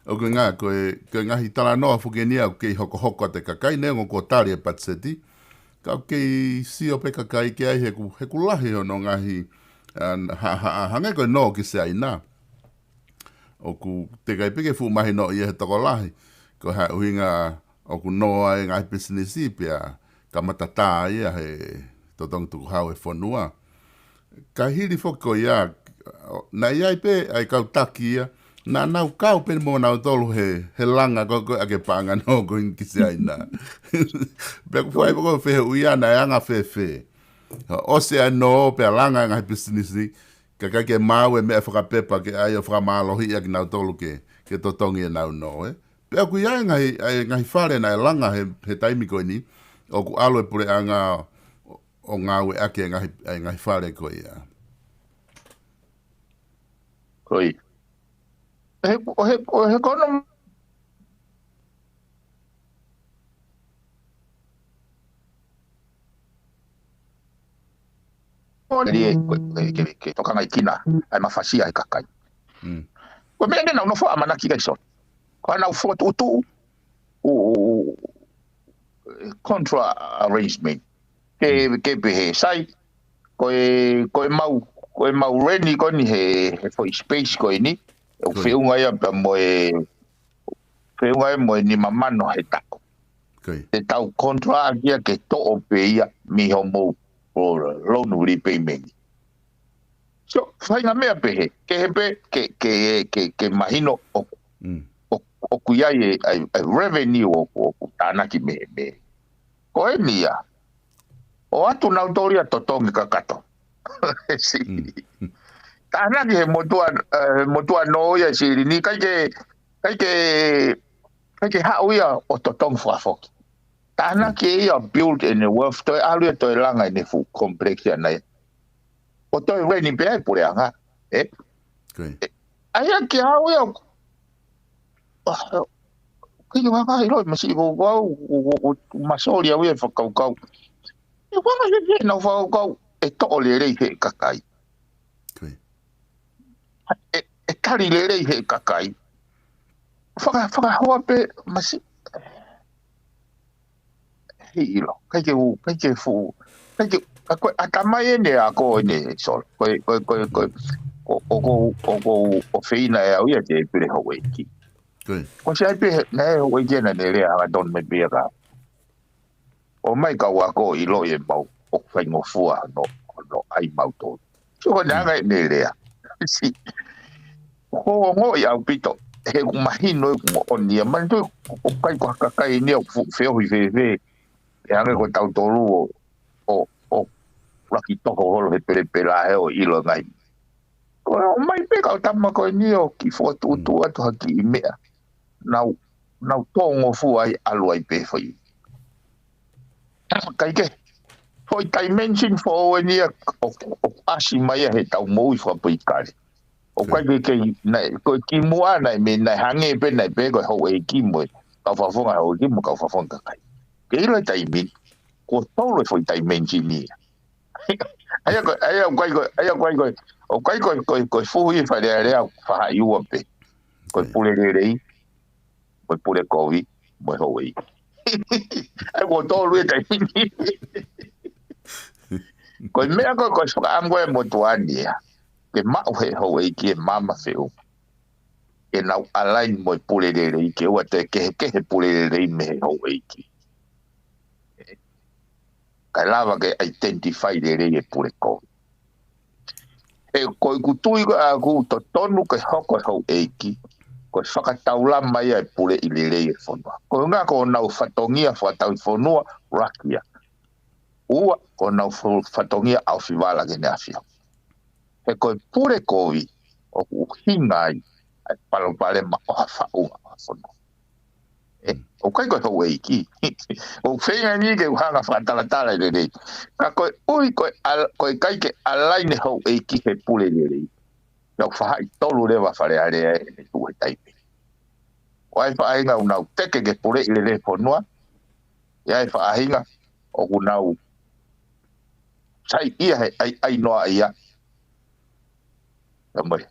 ʻoku ngā, ko e, ko e ngaahi talanoa foki eni ia ʻoku kei hokohoko atu e kakai neongo kuo tali e patiseti. Ka ʻoku kei sio pē kakai ki ai he ʻoku, he ʻoku lahi hono ngaahi, ʻa, ha, ha, ha, hangē ko e nō ki Siaina. ʻOku teʻeki ai pē ke fuʻu mahino ia he tokolahi. Ko e hā e ʻuhinga ʻoku nō ai e ngaahi pisinisi pea kamata tā ia he totongi tukuhau e fonua. Ka hili foki ko ia, naʻe ʻi ai pē ʻa e kau taki ia, naʻa nau kau pē mo nautolu he, he langa ko ē, ko ē ʻaki e paʻanga nō ko ē ki Siaina. Pea ʻoku fai foki e fehuʻi ia naʻe anga fēfē. ʻOsi ʻa e nō pea langa e ngaahi pisinisi, kae ʻikai ke maʻu e meʻa fakapepa ke ʻai ʻo fakamālohiʻi ʻaki nautolu ke, ke totongi ʻenau nō, eh. Pea ʻoku ʻi ai e ngaahi, ʻa e ngaahi fale naʻe langa he, he taimi ko eni, ʻoku ʻalu e puleʻanga ʻo, ʻo ngāueʻaki e ngaahi, ʻa e ngaahi fale ko ia. Ko ia. He, he, he kono Ko e, ko e, ke, ke, ke tokanga ʻi kina, ʻa e mafasia e kakai. Mm. Ko e meʻa eni naʻa nau nofo ʻamanaki ki ai, Solo. Ko ʻenau fokotuʻutuʻu, ʻū, ʻū, ʻū, contra arrangement. Ke, mm, ke pehē, sai, ko e, ko e mau, ko e mau reni ko eni he, he foʻi space ko eni, ʻoku feʻunga ia pea mo e, feʻunga ia mo e nima mano he taʻu. Ko ia. Te tau contra ʻaki ia ke toʻo pē ia mei hoʻomou, ʻo loan repayment. So, faʻahinga meʻa pehē, kehe pē, ke, ke, ke, ke mahino ʻoku, mm, ʻoku ʻi ai e, ai, ai revenue ʻoku, ʻoku tānaki mei he meʻa. Ko eni ia. ʻOatu nautolu ia totongi kakato. Siʻi. Tānaki he motuʻa, eh, motuʻa nō ia siʻi ni kai ke, kai ke, kai ke haʻu ia ʻo totongi fakafoki. Tānaki ia build ʻene wealth, toe ʻalu ia toe langa ʻene fuʻu complex ia nai. ʻO toe reni pē ai puleʻanga. Eh? Ko ia. Eh, ʻai ia ke haʻu ia ʻo ʻa, ʻoku ʻikai ke u hanga ʻiloʻi masiʻi ko au, ʻo, ʻo, ʻo, masoli au ia fakakaukau. ʻE, ʻoku hanga he, he, nau fakakaukau, ʻe toʻo lelei he kakai. Ko ia. ʻE, ʻe tali lelei he kakai. Faka-, fakahoa pē masiʻi. Hei ʻilo, kai ke u, kai ke fuʻu, kai ke, ka ko e ʻatamai ʻene ako ʻene, Sol. Ko e, ko e, ko e, ko e, ko, ʻoku ou, ʻoku ou, ʻofeina ʻe au ia te pule houʻeiki. Ko ia. Ko se ai pē, naʻe houʻeiki naʻa ne lea hangatonu mai pē ia ka. ʻOmai kau ako ʻiloʻi ʻe mau, ʻoku faingofua hono, hono ʻai mautolu. So ko e anga ʻene lea. Siʻi. Ko e ongoʻi ʻaupito, he ʻoku mahino ʻoku moʻoni ia, manatuʻi ʻoku ʻikai ko ha kakai eni ia ʻoku fuʻu feohi fēfē. ʻE hangē ko tautolu ʻo, ʻo, ʻo laki toho holo he pelepela he ʻo ʻilo e ngaahi. Ko e ʻomai pē kau tama ko eni ʻo kiʻi fokotuʻutuʻu atu ha kiʻi meʻa. Nau, nau tōngofua ai ʻalu ai pē foʻi. Kai ke. Foʻi dimension foʻou eni ia ʻo, ʻo ʻasi mai ia he tau moʻui fakapoikale. ʻOku ʻikai ke kei, naʻe, ko e kimuʻa naʻe mei naʻe hangē pē naʻe pē ko e houʻeiki mo e kau fakafofonga houʻeiki mo e kau fakafofonga kakai. Ke ʻilo e taimi ni, kuo tolu e foʻi dimension ia. ʻA ia ko, ʻa ia ʻoku ʻikai ko, ʻa ia ʻoku ʻikai ko, ʻoku ʻikai ko, ko, ko e fuhu ʻi Fale Alea ʻoku faʻahi ua pē. Ko e pule lelei, mo e pule kovi, mo e houʻeiki. ʻA ia kuo tolu e taimi ni. Ko e meʻa ko, ko e fakaʻamu ko e motuʻa ni ia. Ke maʻu he houʻeiki e maama feʻunga. Ke nau align mo e pule lelei, ke ʻoua te kehekehe pule lelei mei he houʻeiki. Kae lava ke identify lelei e pule kovi. He ko ʻeku tui ko ē ʻaʻaku totonu ke hoko e houʻeiki, ko e fakataulama ia e puleʻi lelei e fonua. Ko e ʻuhinga ko honau fatongia fakatauʻifonua, ʻuluaki ia. Ua, ko honau fo-, fatongia ʻaofivala ki heʻene ʻAfio. He ko e pule kovi, ʻoku ʻuhinga ai, ʻa e palopalema ʻo ha faʻunga ʻo ha fonua. ʻE, ʻoku ʻikai ko e houʻeiki. ʻOku feinga ni ke u hanga fakatalatala lelei. Ka ko e ʻuhi ko e al-, ko e ʻikai ke align e houʻeiki he pule lelei. Nau faʻahi tolu leva Fale Alea ʻi he tuʻu he taimi. ʻOku ʻi ai e faʻahinga ʻoku nau teke ke puleʻi lelei e fonua. ʻI ai e faʻahinga ʻoku nau saiʻia he ʻai, ʻai noa ia. Ka mai,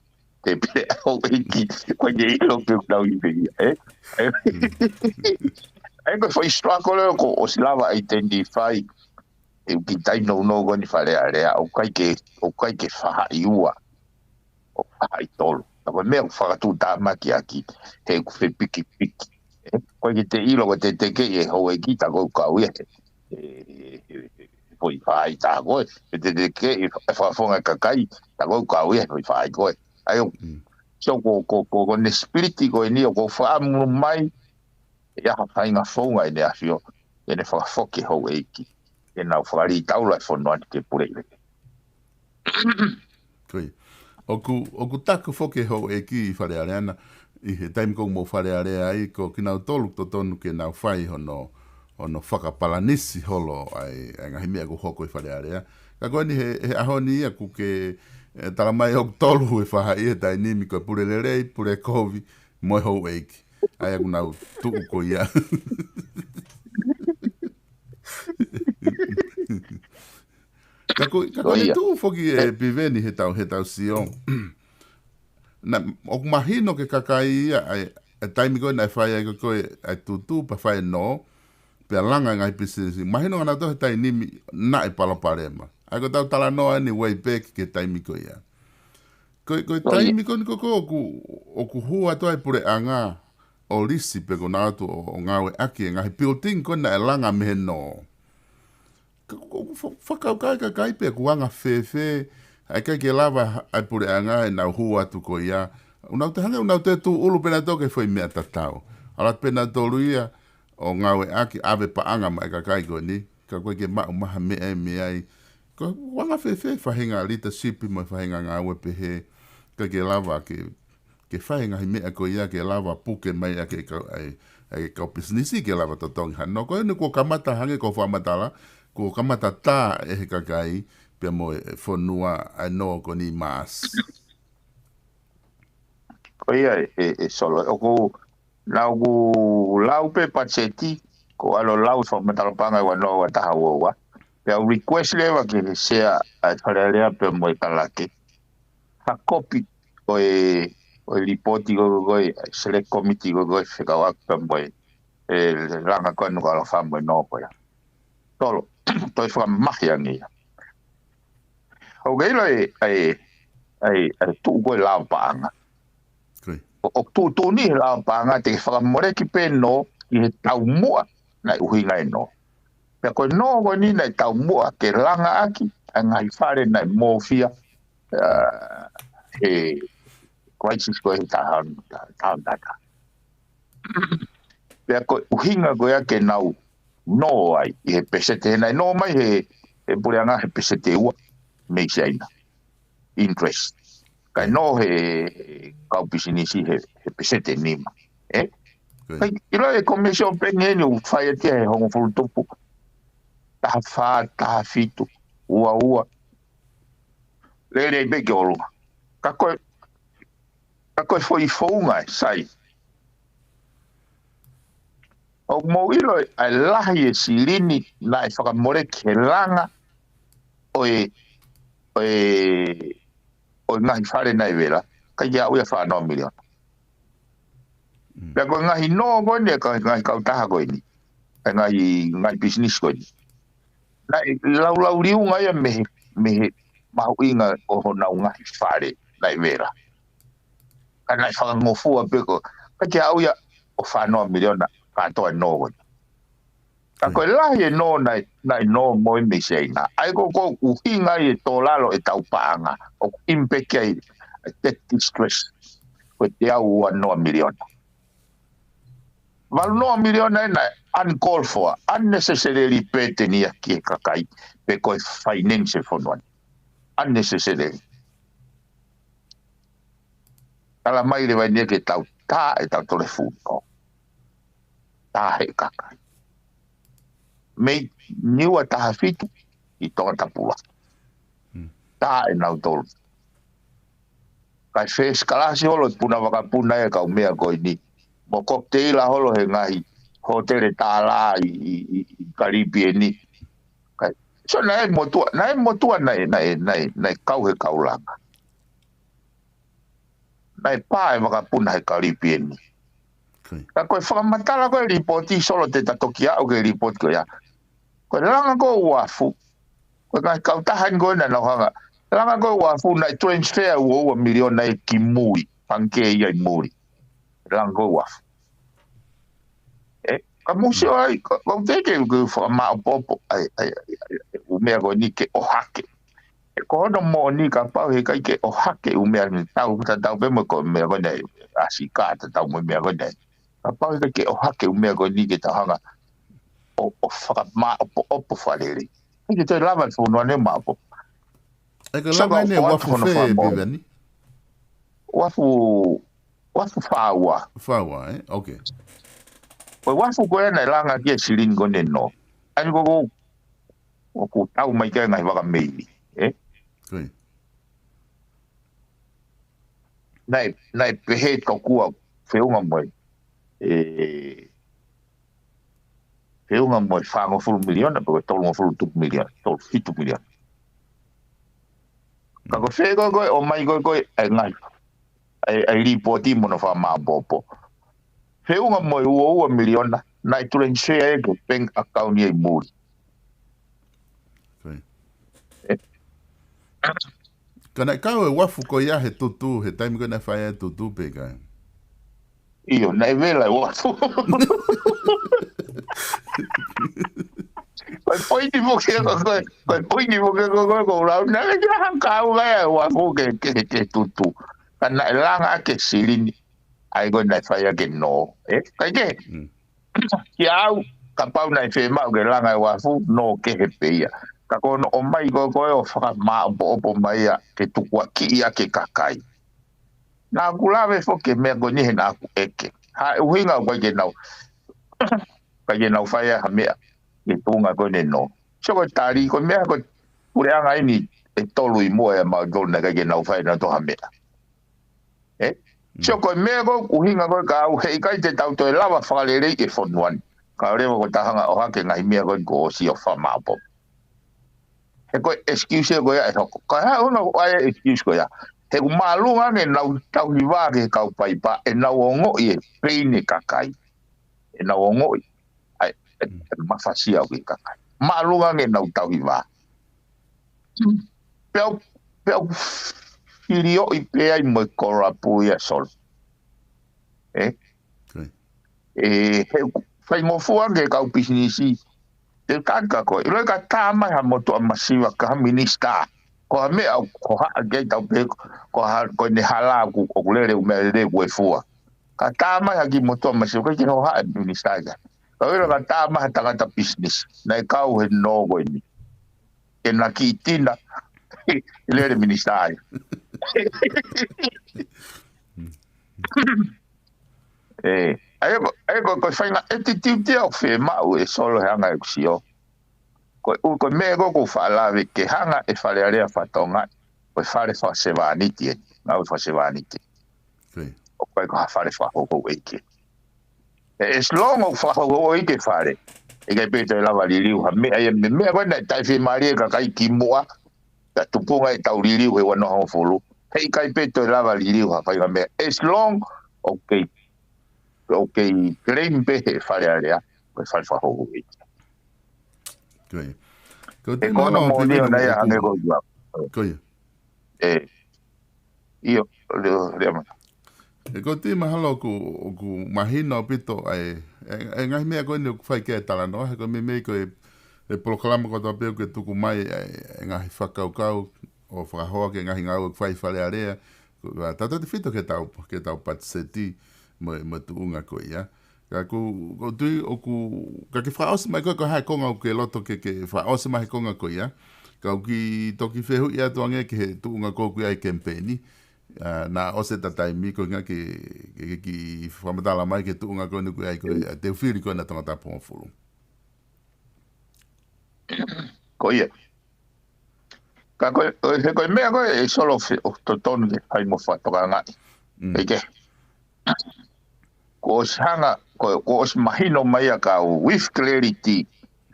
te pule houʻeiki, ko e ʻilo pē ʻoku nau ʻi pē ia, ē? ʻE, ko e foʻi struggle ʻoku ʻosi lava identify, ʻe ʻuki tai nounou ko eni Fale Alea, ʻoku ʻikai ke, ʻoku ʻikai ke faʻahi ua, ʻoku faʻahi tolu. Ka ko e meʻa ʻoku fakatuʻutāmaki ʻaki, he ʻoku fepikipiki. ʻE, ko e ke te ʻilo ko e te teke e houʻeiki ta ko e kau ia he, he, he, he, he foʻi faʻahi ta ko e, he te teke e fa-, fakafofonga kakai ta ko e kau ia he foʻi faʻahi ko e. ʻA ia, so ko, ko, ko, ko ʻene spirit ko eni ʻoku ou fakaʻamu mai, ʻe ʻi ai ha faʻahinga founga ʻEne ʻAfio, ʻene fakafoki e houʻeiki, ke nau fakalitaula e fonua ni ke puleʻi lelei. Ko ia. ʻOku, ʻoku taku foki e houʻeiki ʻi Fale Alea na, ʻi he taimi ko ē ʻoku mou Fale Alea ai, ko kinautolu totonu ke nau fai hono, hono fakapalanisi holo ʻa e, ʻa e ngaahi meʻa ʻoku hoko ʻi Fale Alea. Ka ko eni he, he ʻaho ni ia ʻoku ke, ʻe, tala mai ʻoku tolu e faʻahi he taimi ni, ko e pule lelei, pule kovi, mo e houʻeiki. ʻA ia ʻoku nau tuʻu ko ia. Ka ko, ka ko ʻene tuʻu foki e Piveni he tau, he tau sio. Na, ʻoku mahino ke kakai ia, ʻa e, ʻa e taimi ko ē naʻe fai ai ko ē, ʻa e tutu, pea fai nō, pea langa e ngaahi pisinisi. Mahino ʻa nautolu he taimi ni naʻe palopalema. ʻA ia ko e tau talanoa eni way back ki he taimi ko ia. Ko e, ko e taimi ko eni ko ē ʻoku, ʻoku hū atu ai puleʻanga ʻo lisi pe ko ʻenau ō atu ʻo, ʻo ngāueʻaki e ngaahi building ko ē naʻe langa mei he nō. Ka, ko, ko, fa-, fakakaukau e kakai pe ʻoku anga fēfē, ʻa e ʻikai ke lava ʻa e puleʻanga ʻenau hū atu ko ia, ʻOku nau te hangē, ʻoku nau te tūʻulu pē nautolu ki he foʻi meʻa tatau. ʻAlu atu pē nautolu ia ʻo ngāueʻaki, ʻave paʻanga maʻa e kakai ko eni, ka ʻoku ʻikai ke maʻu mai ha meʻa ia mei ai. Ko e anga fēfē e faʻahinga leadership mo e faʻahinga ngāue pehē, ʻikai ke lava ke, ke fai e ngaahi meʻa ko ia ke lava puke mai ʻa e kau, ʻa e, ʻa e kau pisinisi ke lava totongi hano. Ko eni kuo kamata hangē ko e fakamatala, kuo kamata tā ʻe he kakai, pea mo e fonua ʻa e nō ko eni maasi. Ko ia e, e, e Solo, ʻoku, naʻa ku lau pē patiseti, ko e ʻalu ʻo lau fakamatala paʻanga ua noa ua taha ua ua. Pea u request leva ki he sea ʻa e Fale Alea pea mo e Kalake ha kopi ʻo e, ʻo e lipooti ko ē, ko e select committee ko ē, ko e fekauʻaki pea mo e, e langa ko ē ʻa Nukuʻalofa mo e nō ko ia. Solo, toe fakamamahi ange ia. ʻOku ke ʻilo e, ʻa e, ʻa e, ʻa e tuʻu ko ē lao paʻanga. Ko ia. ʻO, ʻoku tuʻutuʻuni he lao paʻanga te ke fakamoleki pē nō ʻi he taumuʻa naʻe ʻuhinga e nō. Pea ko e nō ko eni naʻe taumuʻa ke langaʻaki ʻa e ngaahi fale naʻe mōfia, ʻa, he crisis ko ē he taha, taha, taha, taha. Pea ko e ʻuhinga ko ia ke nau nō ai ʻi he peseti, he naʻe nō mai he, he puleʻanga he peseti ʻe ua mei Siaina. Interest. Kae nō he, he kau pisinisi he, he peseti ʻe nima. Ē? Ko ia. Kae ʻilo e Commercial Bank eni ʻoku fai atu ia he hongofulu tupu. Taha fā, taha fitu, ua ua. Lele pē ki ʻolunga. Ka ko e, ka ko e foʻi founga ē, sai. ʻOku mou ʻilo ʻa e lahi e silini naʻe fakamoleki he langa ʻo e, ʻo e, ʻo e ngaahi fale naʻe vela, ʻikai ke aʻu ia fā noa miliona. Mm. Pea ko e ngaahi nō ko eni, ko e ngaahi kautaha ko eni, e ngaahi, ngaahi pisinisi ko eni, naʻe laulauliunga ia mei he, mei he mahuʻinga ʻo honau ngaahi fale naʻe vela. Ka naʻe fakangofua pē ko, ʻikai ke aʻu ia ʻo fā noa miliona kātoa e nō ko ia. Ka ko e lahi e nō naʻe, naʻe nō mo e mei Siaina. ʻA ia ko, ko e ʻuhinga ia e tō lalo ʻetau paʻanga, ʻoku impact ai e debt distress, ko e teau ua noa miliona. Valu noa miliona ē naʻe uncalled for, unnecessarily burden ia ki he kakai, pe ko e finance e fonua ni. Unnecessarily. Tala mai leva eni ia ke tau tā ʻetau telefoni. Tā he kakai. Mei Niua taha fitu ʻi Tongatapu. Mm. Tā ʻe nautolu. Kae first class holo e puna vakapuna e kau meʻa ko eni. Mo cocktail holo he ngaahi hōtele tālā ʻi, ʻi, ʻi, ʻi Kalipieni. Kae, so naʻe motuʻa, naʻe motuʻa, naʻe, naʻe, naʻe, naʻe kau he kau langa. Naʻe pā e vakapuna he Kalipieni. Ko ia. Ka ko e fakamatala ko ē lipooti Solo te ta toki aʻu ki he lipooti ko ia. Ko e langa ko ē ʻa Uafu. Ko e ngaahi kautaha eni ko ē naʻa nau hanga. Langa ko ē ʻa Uafu naʻe transfer ua ua miliona ia ki mui. Pangikē ia ʻi mui. Langa ko ē ʻa Uafu. Ē, ka mou sio ai, ka, ka te ke, ke fakamaʻopoʻopo, ʻa e, ʻa e, ʻa e, ʻa e, ʻū meʻa ko eni ke ʻohake. ʻE ko hono moʻoni kapau heʻikai ke ʻohake ʻū meʻa ni, tau, ta tau pē mo e ko e meʻa ko eni, ʻasi ka ta tau mo e meʻa ko eni. Kapau heʻikai ke ʻohake ʻū meʻa ko eni ke tau hanga ʻo, ʻo fakamaʻopoʻopo fakalelei. ʻIkai ke toe lava e fonua ni ʻo maʻopoʻopo. ʻE ka langa eni ʻa Uafu fē, Piveni? Uafu, Uafu fā ua. Fā ua, ē? Ok. Ko e Uafu ko ē naʻe langa ki ai e silini ko eni ʻe nō. ʻA ia ko ē, ʻoku tau mai ki ai e ngaahi vaka meili, ē? Ko ia. Naʻe, naʻe pehē tokua feʻunga mo e, ē, feʻunga mo e fāngofulu miliona, pe ko e tolungofulu tupu miliona, tolu fitu miliona. Ka ko fē ko ē, ko ē, ʻomai ko ē, ko ē, ʻa e ngaahi, ʻa e, ʻa e lipooti mo hono fakamaʻopoʻopo. Feʻunga mo e ua ua miliona, naʻe transfer ia ki he bank account ia ʻi mui. Ko ia. Ē. Ka naʻe kau e Uafu ko ia he tutu, he taimi ko ē naʻe fai ai e tutu pe ʻikai? ʻIo, naʻe vela e Uafu. Ko e poini foki ia, ko e, ko e poini foki ia, ko e, ko e, ko e lau, naʻe ʻikai ke hanga ʻo kau ai e Uafu ke, ke, ke tutu. ka naʻe langa ʻaki e silini, ʻa ia ko ē naʻe fai ʻaki e nō, ē? Kae kehe, kiate au, kapau naʻe fiemaʻu ke langa e uafu, nō kehe pē ia. Ka ko hono ʻomai ko ē ko ē ʻo fakamāʻopoʻopo mai ia ke tukuakiʻi ʻaki e kakai. Naʻa ku lave foki ki he meʻa ko eni he naʻa ku ʻeke. Ko e ʻuhinga ʻoku ʻikai ke nau, ʻikai ke nau fai ha meʻa ki he tuʻunga ko eni e nō. Sio ko e tali, ko e meʻa ko e puleʻanga eni ʻe tolu ʻi muʻa ʻia mautolu naʻe ʻikai ke nau fai ʻenautolu ha meʻa. Ē? Sio ko e meʻa ko e ʻuhinga ko ē kiate au, heʻikai te tau toe lava fakaleleiʻi e fonua ni kae ʻoua leva kuo tau hanga ʻo ʻohake e ngaahi meʻa ko ē kuo ʻosi ʻo fakamāʻopoʻopo. He ko e excuse ko ia ʻe hoko. Ko e hā e ʻuhinga ʻoku ʻai e excuse ko ia? He ʻoku māʻolunga ange ʻenau tauhi vā ki he kau paipa, ʻenau ongoʻi e peini e kakai. ʻEnau ongoʻi ʻa e, ʻa e, ʻa e mafasia ʻoku ʻi he kakai. Māʻolunga ange ʻenau tauhi vā. Pea u, pea u filioʻi pē ai mo e kolapu ia Solo. Ē? Ē, he ʻoku faingofua ange e kau pisinisi. Te u taki kia koe, ʻiloʻi ka tā mai ha motuʻa masiva, ka ha minisitā, ko ha meʻa ʻoku hohaʻa ki ai, tau pehē ko ha, ko ʻene hala ʻoku, ʻoku lele, ʻoku meʻa lele, ʻoku ʻi fua. Ka tā mai ha kiʻi motuʻa masiva, ʻikai ke hohaʻa e minisitā ia. Ka ʻiloʻi ka tā mai ha tangata pisinisi, naʻe kau he nō ko eni, ke na kiʻi tina, lele minisitā ia. Ē, ʻa ia ko, ʻa ia ko, ko e faʻahinga attitude ia ʻoku fiemaʻu ʻe Solo he anga ʻeku sio. Ko e ʻū, ko e meʻa ko ē ʻoku ou faʻa lave ke hanga ʻe Fale Alea ʻo fakatokangaʻi, ko e fale fakasevāniti eni, ngāue fakasevāniti. ʻOku ʻikai ko ha fale fakahouhau ʻeiki. Ē, as long ʻoku fakahouhau ʻeiki e fale, ʻe ʻikai pē toe lava liliu ha meʻa ia, mei he meʻa ko ē naʻe taʻefiemālie e kakai kimuʻa, ka tupunga ʻetau liliu he ua noa hongofulu, heʻikai pē toe lava liliu ha faʻahinga meʻa. As long ʻoku kei, ʻoku kei claim pē he Fale Alea ko e fale fakahouhau ʻeiki. Ko ia. Ko e tino ko hono moʻoni ʻoku, ʻoku, ʻoku, ko ia. Ē, ʻio, leo, leo mana. Ē, ko e tino mahalo ʻoku, ʻoku mahino ʻaupito ʻa e, e, e ngaahi meʻa ko eni ʻoku fai ki ai e talanoa, he ko e meimei ko e, e polokalama kotoa pē ʻoku ke tuku mai ʻa e, e ngaahi fakakaukau ʻo fakahoa ki he ngaahi ngāue ʻoku fai ʻe Fale Alea, ko, ʻa, tautautefito ke tau, ke tau patiseti mo, mo e tuʻunga ko ia. Ka ʻoku, ʻoku ou tui ʻoku, ka ke fakaʻosi mai ko e, ko e hā e konga ʻoku ke loto ke, ke fakaʻosi mai he konga ko ia. Ka ʻoku ou kiʻi toki fehuʻi atu ange ki he tuʻunga ko ē ʻoku ʻi ai e kemipeini. ʻA, naʻa ʻosi ʻeta taimi ko e ʻuhinga ke, ke, ke kiʻi fakamatala mai ki he tuʻunga ko eni ʻoku ʻi ai ko ē, ʻa, te u fili ko ena Tongatapu hongofulu. Ko ia. Ka ko e, ko e, he ko e meʻa ko ē ʻe Solo ʻoku totonu ke fai mo fakatokangaʻi. ʻIkai ke. Kuo ʻosi hanga, ko, kuo ʻosi mahino mai ia kiate au with clarity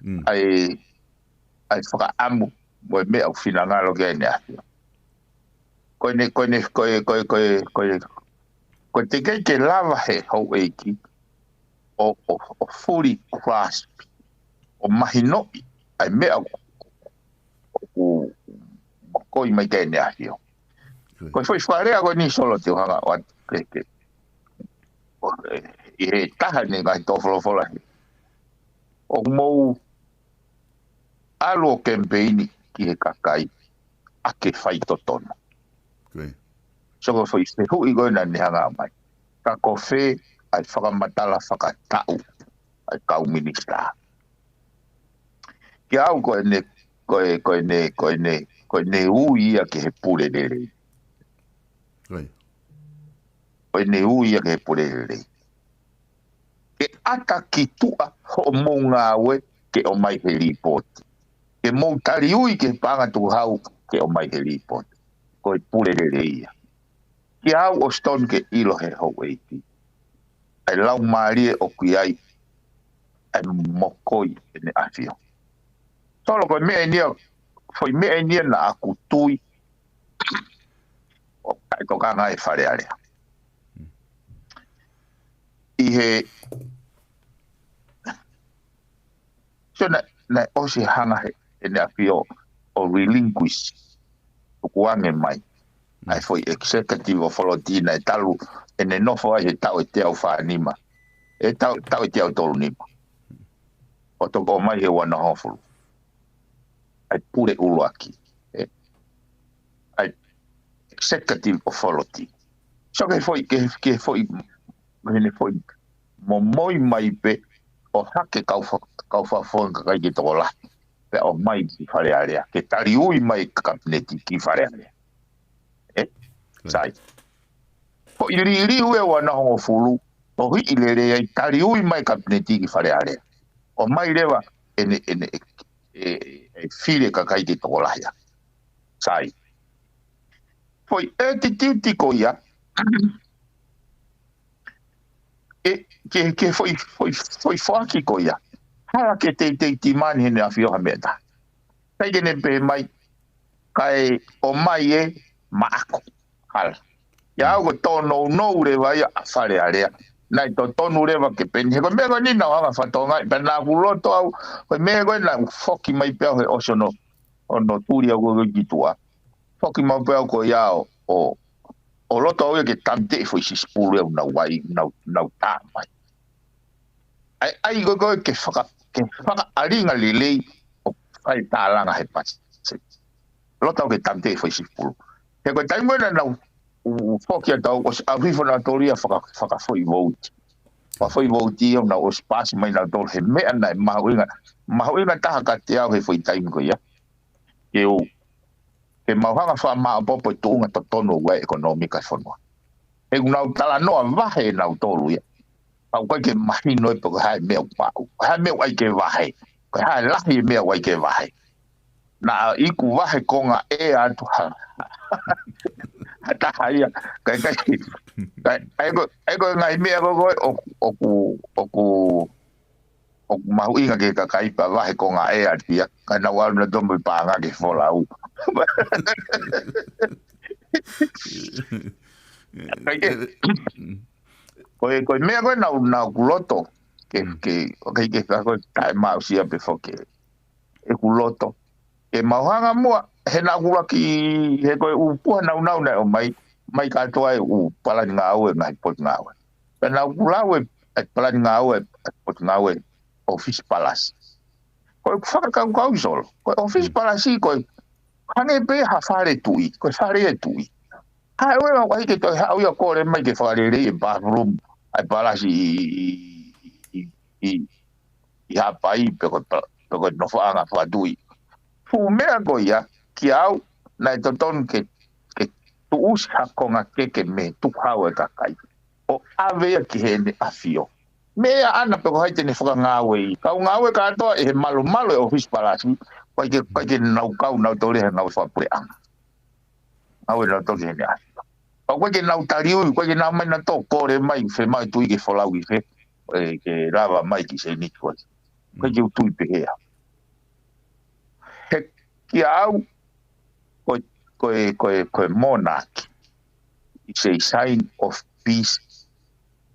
ʻa e, ʻa e fakaʻamu mo e meʻa ʻoku finangalo ki ai ʻEne ʻAfio. Ko ʻene, ko ʻene, ko e, ko e, ko e, ko e, ko e teʻeki ke lava he houʻeiki ʻo, ʻo, ʻo fully grasp, ʻo mahinoʻi ʻa e meʻa ʻoku, ʻoku mokoi mai ki ai ʻEne ʻAfio. Ko e foʻi fakalea ko eni Solo te u hanga ʻo ʻoatu ke, ke, ʻo, ē, ʻi he taha ʻeni ngaahi tō folofola he, ʻoku mou ʻalu ʻo kemipeini ki he kakai ʻaki e faitotonu. Sio ko e foʻi fehuʻi ko ē naʻa ne hanga mai. Ka ko fē ʻa e fakamatala fakataʻu ʻa e kau minisitā? Kiate au ko ʻene, ko e, ko ʻene, ko ʻene, ko ʻene ui ia ki he pule lelei. Ko ʻene ui ia ki he pule lelei. Ke ʻata ki tuʻa hoʻomou ngāue ke ʻomai he lipooti. Ke mou taliui ki he paʻanga tukuhau ke ʻomai he lipooti. Ko e pule lelei ia. Kiate au ʻoku totonu ke ʻilo he houʻeiki ʻa e laumālie ʻoku ʻi ai ʻa e mokoi ʻEne ʻAfio. Solo, ko e meʻa eni ia, foʻi meʻa eni ia naʻa ku tui ʻoku taʻetokanga ai e Fale Alea. ʻI he, so naʻe, naʻe ʻosi hanga he ʻEne ʻAfio ʻo relinquish, tukuange mai ʻa e foʻi executive authority naʻe talu ʻene nofo ai he taʻu ʻe teau fā nima, ʻe taʻu, taʻu ʻe teau tolu nima, ʻo toki ʻomai he ua noa hongofulu. ʻA e pule ʻuluaki, ē? ʻA e executive authority. Toki foʻi, ke, ke foʻi, ke ne foʻi momoi mai pē ʻo hake kau fa-, kau fakafofonga kakai ke tokolahi. Pea ʻomai ki Fale Alea. Ke taliui mai kapineti ki Fale Alea. ʻE? Sai. Foʻi liliu ʻe ua noa hongofulu, ʻo hiʻi lelei ai taliui mai kapineti ki Fale Alea. ʻOmai leva ʻene, ʻene, ʻe, ʻe, ʻe fili kakai ke tokolahi. Sai. Foʻi attitude ko ia, ʻe, ke, ke foʻi, foʻi, foʻi foaki ko ia. Hala ke teitei timani heʻene ʻafio ha meʻa taha. Kai ke ne pehē mai, kai ʻomai ʻe maʻaku. Hala. ʻIa au ko e tōnounou leva ia ʻa Fale Alea. Naʻe totonu leva ke pehē ni. He ko e meʻa ko eni naʻu hanga fatonga, pea naʻa ku loto au, ko e meʻa ko ē naʻu foki mai pē au he ʻosi hono, hono tuli au ko ē ki tuʻa. Foki mai pē au ko ia ʻo, ʻo, ʻo loto au ia ke tāmateʻi foʻi sisipulu ʻe au naʻu ʻai, naʻu, naʻu tā mai. ʻAi, ʻai ko ē ko ē ke faka-, ke fakaʻalinga lelei ʻo fai tālanga he pasi. Loto au ke tāmateʻi foʻi sisipulu. He ko e taimi ko ē naʻu, u, u foki atu au ʻosi ʻalu hifo nautolu ia faka-, fakafoʻi vouti. Fakafoʻi vouti ia naʻu ʻosi pasi mai nautolu he meʻa naʻe mahuʻinga, mahuʻinga taha kiate au he foʻi taimi ko ia. Ke u, ke mau hanga fakamaʻopoʻopo e tuʻunga totonu ʻo e ʻekonōmika e fonua. He ʻoku nau talanoa vahe nautolu ia. Ka ʻoku ʻikai ke mahino ʻe pe ko e hā e meʻa ʻoku maʻu. Ko e hā e meʻa ʻoku ʻai ke vahe. Ko e hā e lahi e meʻa ʻoku ʻai ke vahe. Naʻa iku vahe konga ʻea atu ha, ha taha ia. Ka ʻikai, ka ʻai ko, ʻai ko e ngaahi meʻa ko ē ʻoku, ʻoku, ʻoku, ʻoku mahuʻinga ki he kakai pea vahe konga ʻea atu ia. Ka naʻu ʻalu nautolu mo e paʻanga ke folau. Ka ʻikai ke, ko e, ko e meʻa ko ē naʻu, naʻa ku loto. Ke, ke, ʻoku ʻikai ke ka ko e taʻemaʻusia pē foki ʻeku loto. Ke mau hanga muʻa, he naʻa ku laki, he ko e ʻū puha naunau naʻe ʻomai, mai kātoa e ʻū palani ngāue, ngaahi potu ngāue. Pea naʻa ku lau e, e palani ngāue, e potu ngāue, ʻofisi palasi. Ko ʻeku fakakaukau Solo, ko e ʻofisi palasi, ko e hangē pē ha fale tuʻi, ko e fale e tuʻi. Haʻu ʻe au ai ke toe haʻu ia kole mai ke fakalelei e bathroom, ʻa e palasi ʻi, ʻi, ʻi, ʻi, ʻi Haʻapai pe ko e pa-, pe ko e nofoʻanga fakatuʻi. Fuʻu meʻa ko ia, kiate au, naʻe totonu ke, ke tuʻusi ha konga keke mei he tukuhau e kakai. ʻO ʻave ia ki heʻene ʻafio. Meʻa ʻana pe ko hai te ne fakangāueʻi. Kau ngāue kātoa ʻi he malumalu e ʻofisi palasi, ʻikai ke, ʻikai ke nau kau nautolu he ngāue fakapuleʻanga. Ngāue nautolu heʻene ʻafio. Pea ʻoku ʻikai ke nau taliui, ʻoku ʻikai ke nau mai nautolu kole mai, fe mai tui ke folau ki fe, ʻe, ke lava mai ki Seniti ko ē. ʻIkai ke u tui pehē au. He kiate au, ko e, ko e, ko e, ko e monarchy is a sign of peace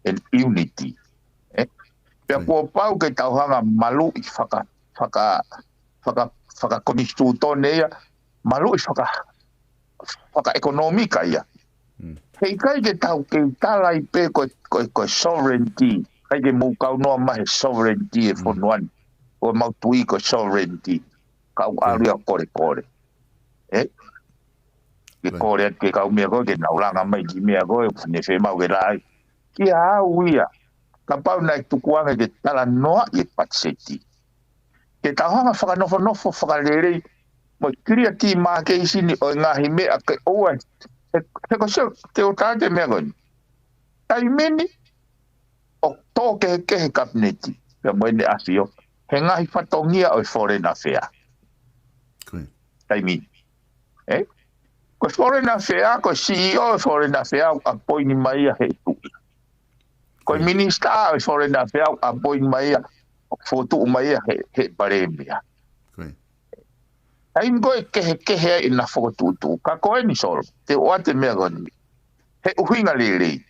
and unity. ʻE? Pea kuo pau ke tau hanga maluʻi faka, faka, faka, fakakonisitūtone ia, maluʻi faka, fakaʻekonōmika ia. He ʻikai ke tau kei tala ai pē ko e, ko e, ko e sovereignty. ʻIkai ke mou kau noa mai he sovereignty e fonua ni. Ko e mau tui ko e sovereignty. Kau ʻalu ia kolekole. ʻE? Ke kole atu ke kau meʻa ko ē, ke nau langa mai ki meʻa ko ē, ne fe mau ke lai. Kiate au ia. Kapau naʻe tukuange ke talanoaʻi e patiseti. Ke tau hanga fakanofonofo, fakalelei, mo e kiliati makeisini ʻo e ngaahi meʻa ke ʻoua. He, he ko e sio, te o tāte meʻa ko eni. Taimi ni, ʻoku tō kehekehe kapineti, pea mo ʻene ʻafio. He ngaahi fatongia ʻo e foreign affair. Taimi ni. ʻE? Ko e foreign affair, ko e C E O e foreign affair, ʻoku appoint mai ia he tuʻi. Ko e minisitā ʻo e foreign affair, ʻoku appoint mai ia, ʻoku fokotuʻu mai ia he, he palēmia. Taimi ko ē kehekehe ai ʻena fokotuʻutuʻu. Ka ko eni Solo, te u ʻoatu e meʻa ko eni. He ʻuhinga lelei.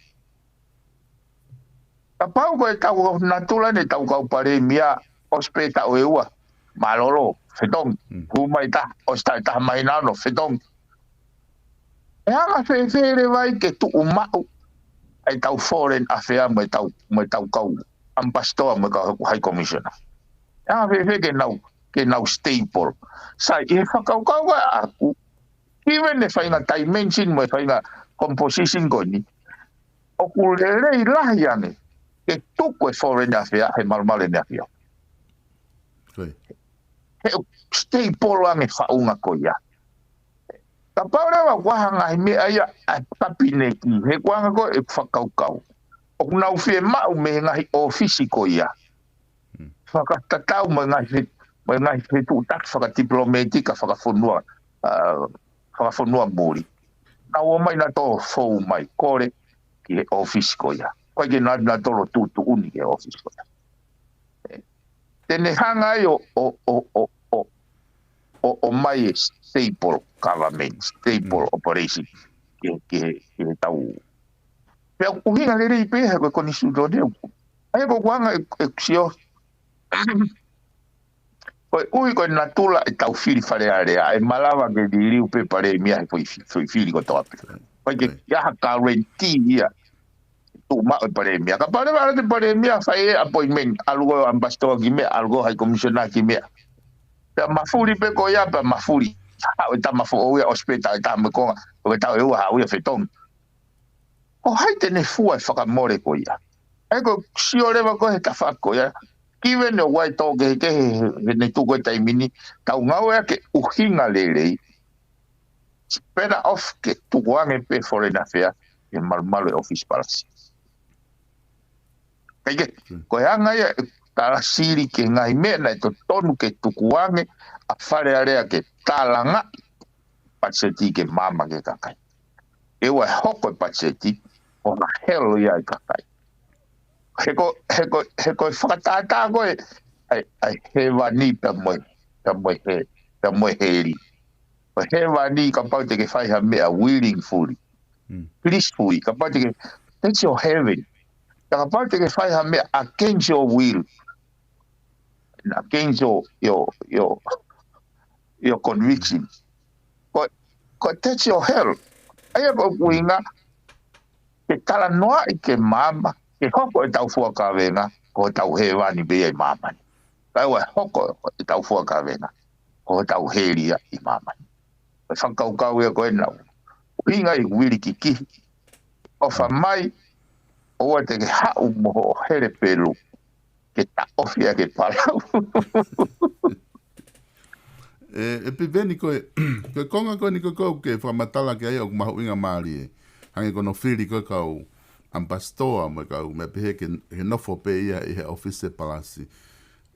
Kapau ko e tau natula ni tau kau palēmia, ʻosi pē taʻu ʻe ua, mālōlō, fetongi, hū mai taha, ʻosi taʻu ʻe taha mai nano, fetongi. ʻE hanga fēfē leva ai ke tuʻu maʻu ʻa e tau foreign affair mo e tau, mo e tau kau ambassador mo e kau high commissioner. ʻE hanga fēfē ke nau, ke nau stable. Sai, ʻi he fakakaukau ʻaʻaku, given e faʻahinga dimension mo e faʻahinga composition ko eni, ʻoku lelei lahi ange ke tuku e Foreign Affairs he malumalu ʻEne ʻAfio. He ʻoku stable ange faʻunga ko ia. Kapau leva ʻoku ʻi ai ha ngaahi meʻa ia ʻa e kapineti, he ko e anga ko ē ʻeku fakakaukau, ʻoku nau fiemaʻu mei he ngaahi ʻōfisi ko ia fakatatau mo e ngaahi fe-, mo e ngaahi fetuʻutaki fakatipilōmētika, fakafonua, ʻa, fakafonua muli. Nau ō mai nautolu fou mai, kole ki he ʻōfisi ko ia. ʻOku ʻikai ke nau, nautolu tuʻutuʻuni ki he ʻōfisi ko ia. Te ne hanga ai ʻo, ʻo, ʻo, ʻo, ʻo, ʻo, ʻo mai e stable government, stable operation ki, ki, ki he tau. Pea ʻuhinga lelei pē he ko e konisitūtone ʻoku. ʻA ia ko e anga e, e sio. Koeʻuhi ko e natula e tau fili Fale Alea, ʻe malava ke liliu pē palēmia he foʻi fi-, foʻi fili kotoa pē. ʻOku ʻikai ke ʻi ai ha guarantee ia tuʻu maʻu e palēmia. Kapau leva ʻalu atu e palēmia, fai e appointment, ʻalu ko e ambassador ki meʻa, ʻalu ko e high commissioner ki meʻa. Pea mafuli pē ko ia, pea mafuli. Haʻu e tama foʻou ia, ʻosi pē taʻu ʻe taha mo e konga, ʻo e taʻu ʻe ua haʻu ia fetongi. Ko hai te ne fua e fakamole ko ia? ʻA ia ko e sio leva ko ē he tafaʻaki ko ia, given ʻoku ʻi ai e tō kehekehe he, he, he ne tuku e taimi ni, tau ngāueʻaki e ʻuhinga lelei, it's better off ke tuku ange pē Foreign Affairs he malumalu e ʻōfisi palasi. Kae kehe, ko e anga ia e tala sili ki he ngaahi meʻa naʻe totonu ke tuku ange ʻa Fale Alea ke tālangaʻi patiseti ke maama ki he kakai. ʻE ua e hoko e patiseti, ʻo na helo ia e kakai. He ko, he ko, he ko e fakatātā ko ē, ʻa e, ʻa e hēvani pea mo e, pea mo e hē-, pea mo e heli. Ko e hēvani kapau te ke fai ha meʻa willingfully, blissfully, kapau te ke, that's your heaven. Ka kapau te ke fai ha meʻa against your will, and against your, your, your, your conviction, ko, ko that's your hell. ʻA ia ko e ʻuhinga, ke talanoaʻi ke maama, ke hoko e tau fua kavenga, ko e tau hēvani pē ia ʻi māmani. Kae ua hoko e tau fua kavenga, ko e tau heli ia ʻi māmani. Ko e fakakaukau ia ko ē naʻu ʻuhinga ʻi Wili Kikihi. ʻOfa mai, ʻoua te ke haʻu mo hoʻo hele Pelu, ke taʻofi ʻa e ke Palau. ʻE, ʻe Piveni ko e, ko e konga ko eni ko ē ʻoku ke fakamatala ki ai ʻoku mahuʻinga mālie. Hangē ko hono fili ko ē kau ambassador mo e kau meʻa pehē ke, ke nofo pē ia ʻi he ʻōfisi palasi.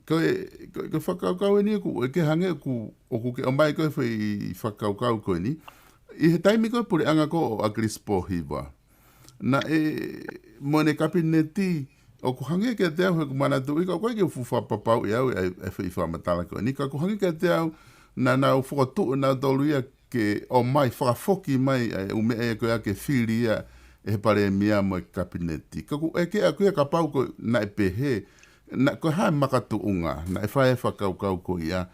Ko e, ko e, ko e fakakaukau eni ʻoku, ʻe ke hangē ʻoku, ʻoku ke ʻomai ko e foʻi fakakaukau ko eni. ʻI he taimi ko ē puleʻanga ko ē ʻo ʻAkilisi Pōhiva, naʻe, mo ʻene kapineti, ʻoku hangē kiate au he ʻoku manatuʻi ka ʻoku ʻikai ke u fuʻu fakapapauʻi au ʻa e, ʻa e foʻi fakamatala ko eni, ka ʻoku hangē kiate au naʻa nau fokotuʻu nautolu ia ke ʻomai fakafoki mai ʻa e ʻū meʻa ia ko ia ke fili ia ʻe he palēmia mo e kapineti. Ka ʻoku ʻeke ʻaku ia kapau ko e naʻe pehē, naʻe ko e hā e makatuʻunga, naʻe fai e fakakaukau ko ia,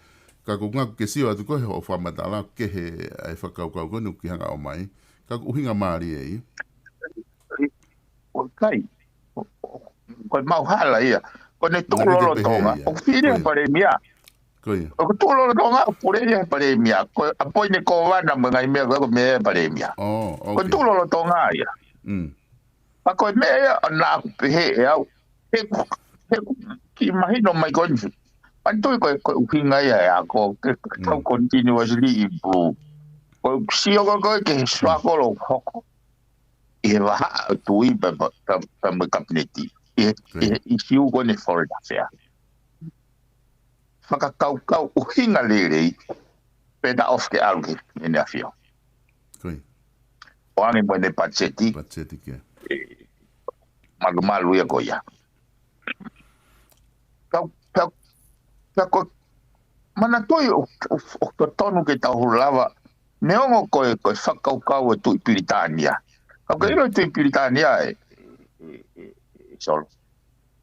ka ʻoku ngaku ke sio atu ko ē hoʻo fakamatala, kehe ʻa e fakakaukau ko eni ʻoku ke hanga ʻo ʻomai. Ka ʻoku ʻuhinga mālie ia. ʻOku ʻikai. Ko e mau hala ia. Ko ʻene tuʻu lolotonga. ʻOku fili ia he palēmia. Ko ia. ʻOku tuʻu lolotonga, ʻoku pule ia he palēmia. Ko e appoint e kōvana mo e ngaahi meʻa ko ē ko e meʻa ia he palēmia. Ko e tuʻu lolotonga ia. Ka ko e meʻa ia, naʻa ku pehē ʻe au. He, he kiʻi mahino mai ko eni. Manatuʻi ko e, ko e ʻuhinga ia ʻa e ako, ke, ke tau continuously improve. Ko e sio ko ē ke he struggle ʻoku hoko ʻi he vahaʻa ʻo e tuʻi pea, pea, pea, pea mo e kapineti. ʻI he, ʻi he ʻisiū ko eni foreign affairs. Fakakaukau ʻuhinga lelei, better off ke ʻalu ki heʻene ʻAfio. ʻO ʻoange mo ʻene patiseti. Malumalu ia ko ia. Ka, ka, ka ko, manatuʻi ʻo, ʻo, ʻoku totonu ke tau lava, neongo ko e, ko e fakakaukau e Tuʻi Pilitānia. Ka ko e ʻilo e Tuʻi Pilitānia ē, ē, ē, ē, ē, Solo.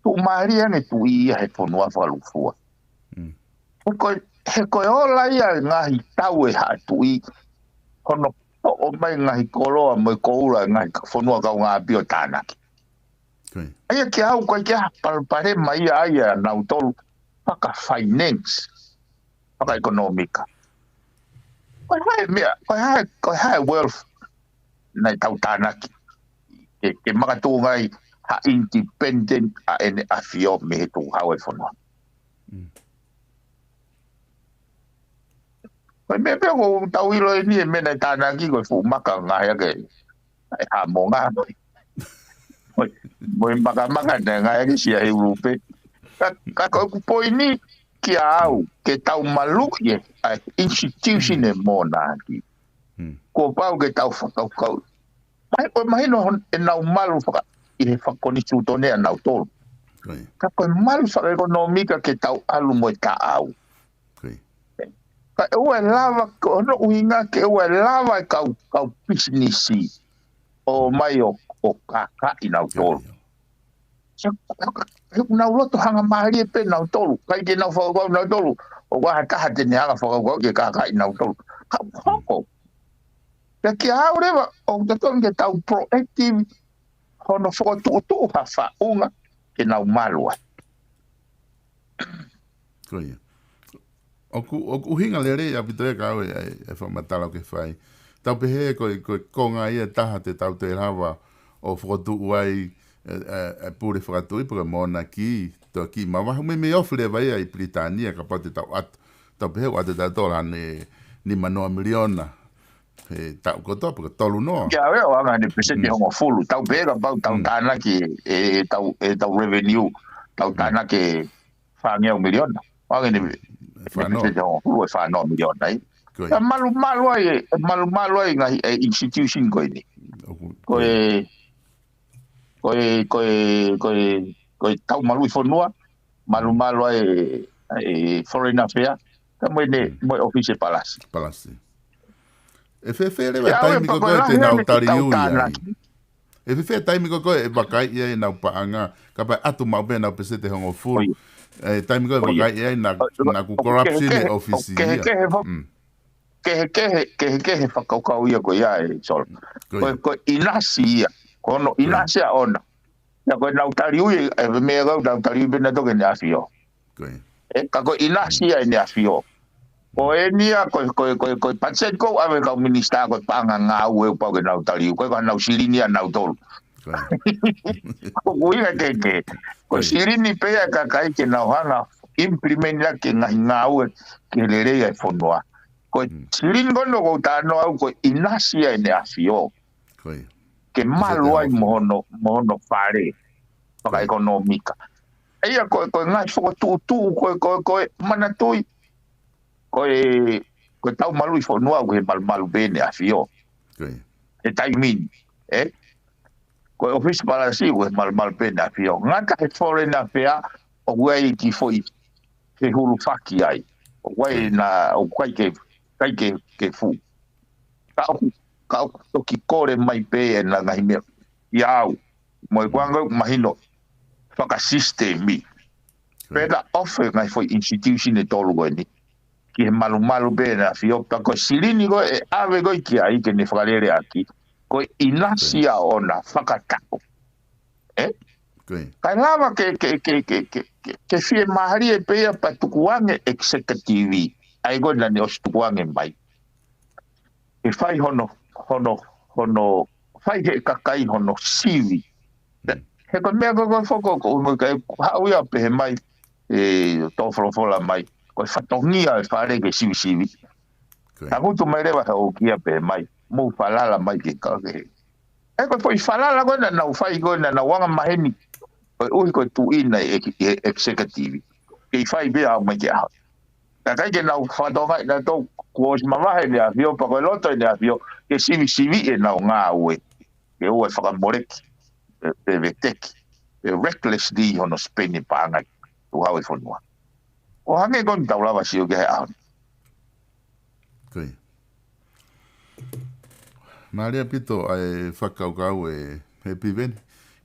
Tuʻumālie ange tuʻi ia he fonua fakalūkufua. He ko e, he ko e ola ia e ngaahi tau e haʻa tuʻi, hono toʻo mai ngaahi koloa mo e koula e ngaahi ka-, fonua kaungāʻapi ʻo tānaki. ʻA ia ke au ko e ke ha palopalema ia ai ʻa nautolu faka-finance, fakaʻekonōmika. Ko e hā e meʻa, ko e hā e, ko e hā e wealth naʻe tau tānaki. ke, ke makatuʻunga ai ha independent ʻa ʻEne ʻAfio mei he tukuhau ʻo e fonua. Ko e meʻa pē ʻoku tau ʻilo ʻeni, e meʻa naʻe tānaki ko e fuʻu maka ngaahi ake ʻe Haʻamonga. Mo e, mo e makamaka naʻe ngaahi ake Siaʻi Ulu pē. Ka, ka ko ʻeku poini kia au, ke tau maluʻi e, ʻa e institution ʻe Mōnaki. Kuo pau ke tau fakakaukau. Mai, ʻo mahino hon-, ʻenau malu faka-, ʻi he fakakonisitūtone ʻanautolu. Ka ko e malu fakaʻekonōmika ke tau ʻalu mo e taʻau. Ka ʻoua ʻe lava, ko hono ʻuhinga ke ʻoua ʻe lava e kau, kau pisinisi ʻo mai ʻo, ʻo kākaaʻi nautolu. Sa, ka, ka, he ʻoku nau loto hangamālie pē nautolu. ʻIkai ke nau fakakaukau nautolu ʻoku ʻi ai ha taha te ne hanga fakakaukau ke kākaaʻi nautolu. Ka ʻoku hoko. Pea kia au leva, ʻoku totonu ke tau proactive hono fokotuʻutuʻu ha faʻunga ke nau malu ai. Ko ia. ʻOku, ʻoku ʻuhinga lelei ʻaupito ia ka au e, e, e fakamatala ʻoku ke fai. Tau pehē ko e, ko e konga ia ʻe taha te tau toe lava ʻo fokotuʻu ai e, e, e pule fakatuʻi pe ko e Mōnaki, toki mavahe, meimei ofi leva ia ʻi Pilitānia kapau te tau ʻatu. Tau pehē ʻoku ʻatu ʻe tautolu ʻa e nima noa miliona he taʻu kotoa pe ko e tolu noa. Ia, ʻoku ʻaonga ʻene peseti hongofulu. Tau pehē kapau tau tānaki e, e tau, e tau revenue. Tau tānaki e fāngeau miliona. ʻOku ʻaonga ʻene peseti hongofulu e fāngeau miliona, ē. Ko ia. Ka malumalu ai, e, malumalu ai ngaahi, e, institution ko eni. Ko e, ko e, ko e, ko e, ko e tau maluʻi fonua, malumalu ai e, e Foreign Affairs, ka mo ʻene, mo e ʻOfisi Palasi. Palasi. ʻE fēfē leva e taimi ko ē te nau taliui ai? ʻE fēfē taimi ko ē ʻe vakaiʻi ai ʻenau paʻanga, kapau ʻe ʻatu maʻu pē ʻenau peseti hongofulu. E taimi ko ē ʻe vakaiʻi ai naʻa, naʻa ku corruption e ʻofisi ia. Kehekehe, kehekehe fakakaukau ia ko ia e Sol. Ko e, ko e ʻinasi ia. Ko hono ʻinasi ʻaʻona. Ia ko ʻenau taliui, e meʻa ko ē ʻenau taliui pē nautolu ki heʻene ʻAfio. Ko ia. E, ka ko e ʻinasi ia ʻene ʻAfio. Ko eni ia, ko e, ko e, ko e, ko e patiseti ʻoku ʻave kau minisitā ko e paʻanga ngāue ʻoku pau ke nau taliui. Ko e ko ʻenau silini ia nautolu. Ko ia. ʻOku ʻuhinga ke, ke. Ko e silini pē ia ʻa e kakai ke nau hanga implement ia ke ngaahi ngāue ke lelei ai fonua. Ko e silini ko ē ʻoku ou talanoa au ko e ʻinasi ia ʻene ʻAfio. Ko ia. Ke malu ai mo hono, mo hono fale fakaʻekonōmika. ʻA ia ko e, ko e ngaahi fokotuʻutuʻu, ko e, ko e, ko e manatuʻi, ko e, ko e tau maluʻi fonua ʻoku he malumalu pē ʻene ʻAfio. Ko ia. He taimi ni, ē? Ko e ʻOfisi Palasi ʻoku he malumalu pē ʻene ʻAfio. Ngata he Foreign Affairs ʻoku ʻi ai e kiʻi foʻi fehulufaki ai. ʻOku ʻi ai na, ʻoku ʻikai ke, ʻikai ke, ke fuʻu. Ka ʻoku, ka ʻoku toki kole mai pē ʻena ngaahi meʻa ia au. Mo e kuanga ʻoku mahino fakasisitemi. Pea ka ʻofa e ngaahi foʻi institution ʻe tolu ko eni ki he malumalu pē ʻene ʻAfio, pea ko e silini ko ē ʻe ʻave ko ē ki ai ke ne fakalele ʻaki, ko e ʻinasi ia ʻaʻona fakataʻu. Ē? Ko ia. Kae lava ke, ke, ke fiemālie pē ia pea tukuange executive. ʻA ia ko ē naʻa ne ʻosi tukuange mai. ʻE fai hono, hono, hono, fai he kakai hono sivi. He ko e meʻa ko ē ko e foʻi ko, ko, ko, ko, haʻu ia pehē mai, e, tō folofola mai. Ko e fatongia e fale ke sivisivi. Ko ia. Tangutu mai leva he ʻoku ia pehē mai. Mou falala mai ke ka ke. ʻE ko e foʻi falala ko ē naʻa nau fai ko ē naʻa nau anga maheni. Ko e ʻuhi ko e tuʻi na e, e, e executive. Kei fai pē ʻo aʻu mai ki he ʻaho. Ka ʻikai ke nau fakatokangaʻi nautolu kuo ʻosi mavahe ʻene ʻAfio pea ko e loto ʻene ʻAfio ke sivisiviʻi ʻenau ngāue. Ke ʻoua ʻe fakamoleki, ʻe, ʻe veteki, ʻe recklessly hono spend e paʻanga ʻi he tukuhau e fonua. ʻO hangē ko eni tau lava sio ki he ʻaho ni. Ko ia. Mālie ʻaupito ʻa e fakakaukau ē, ē Piveni.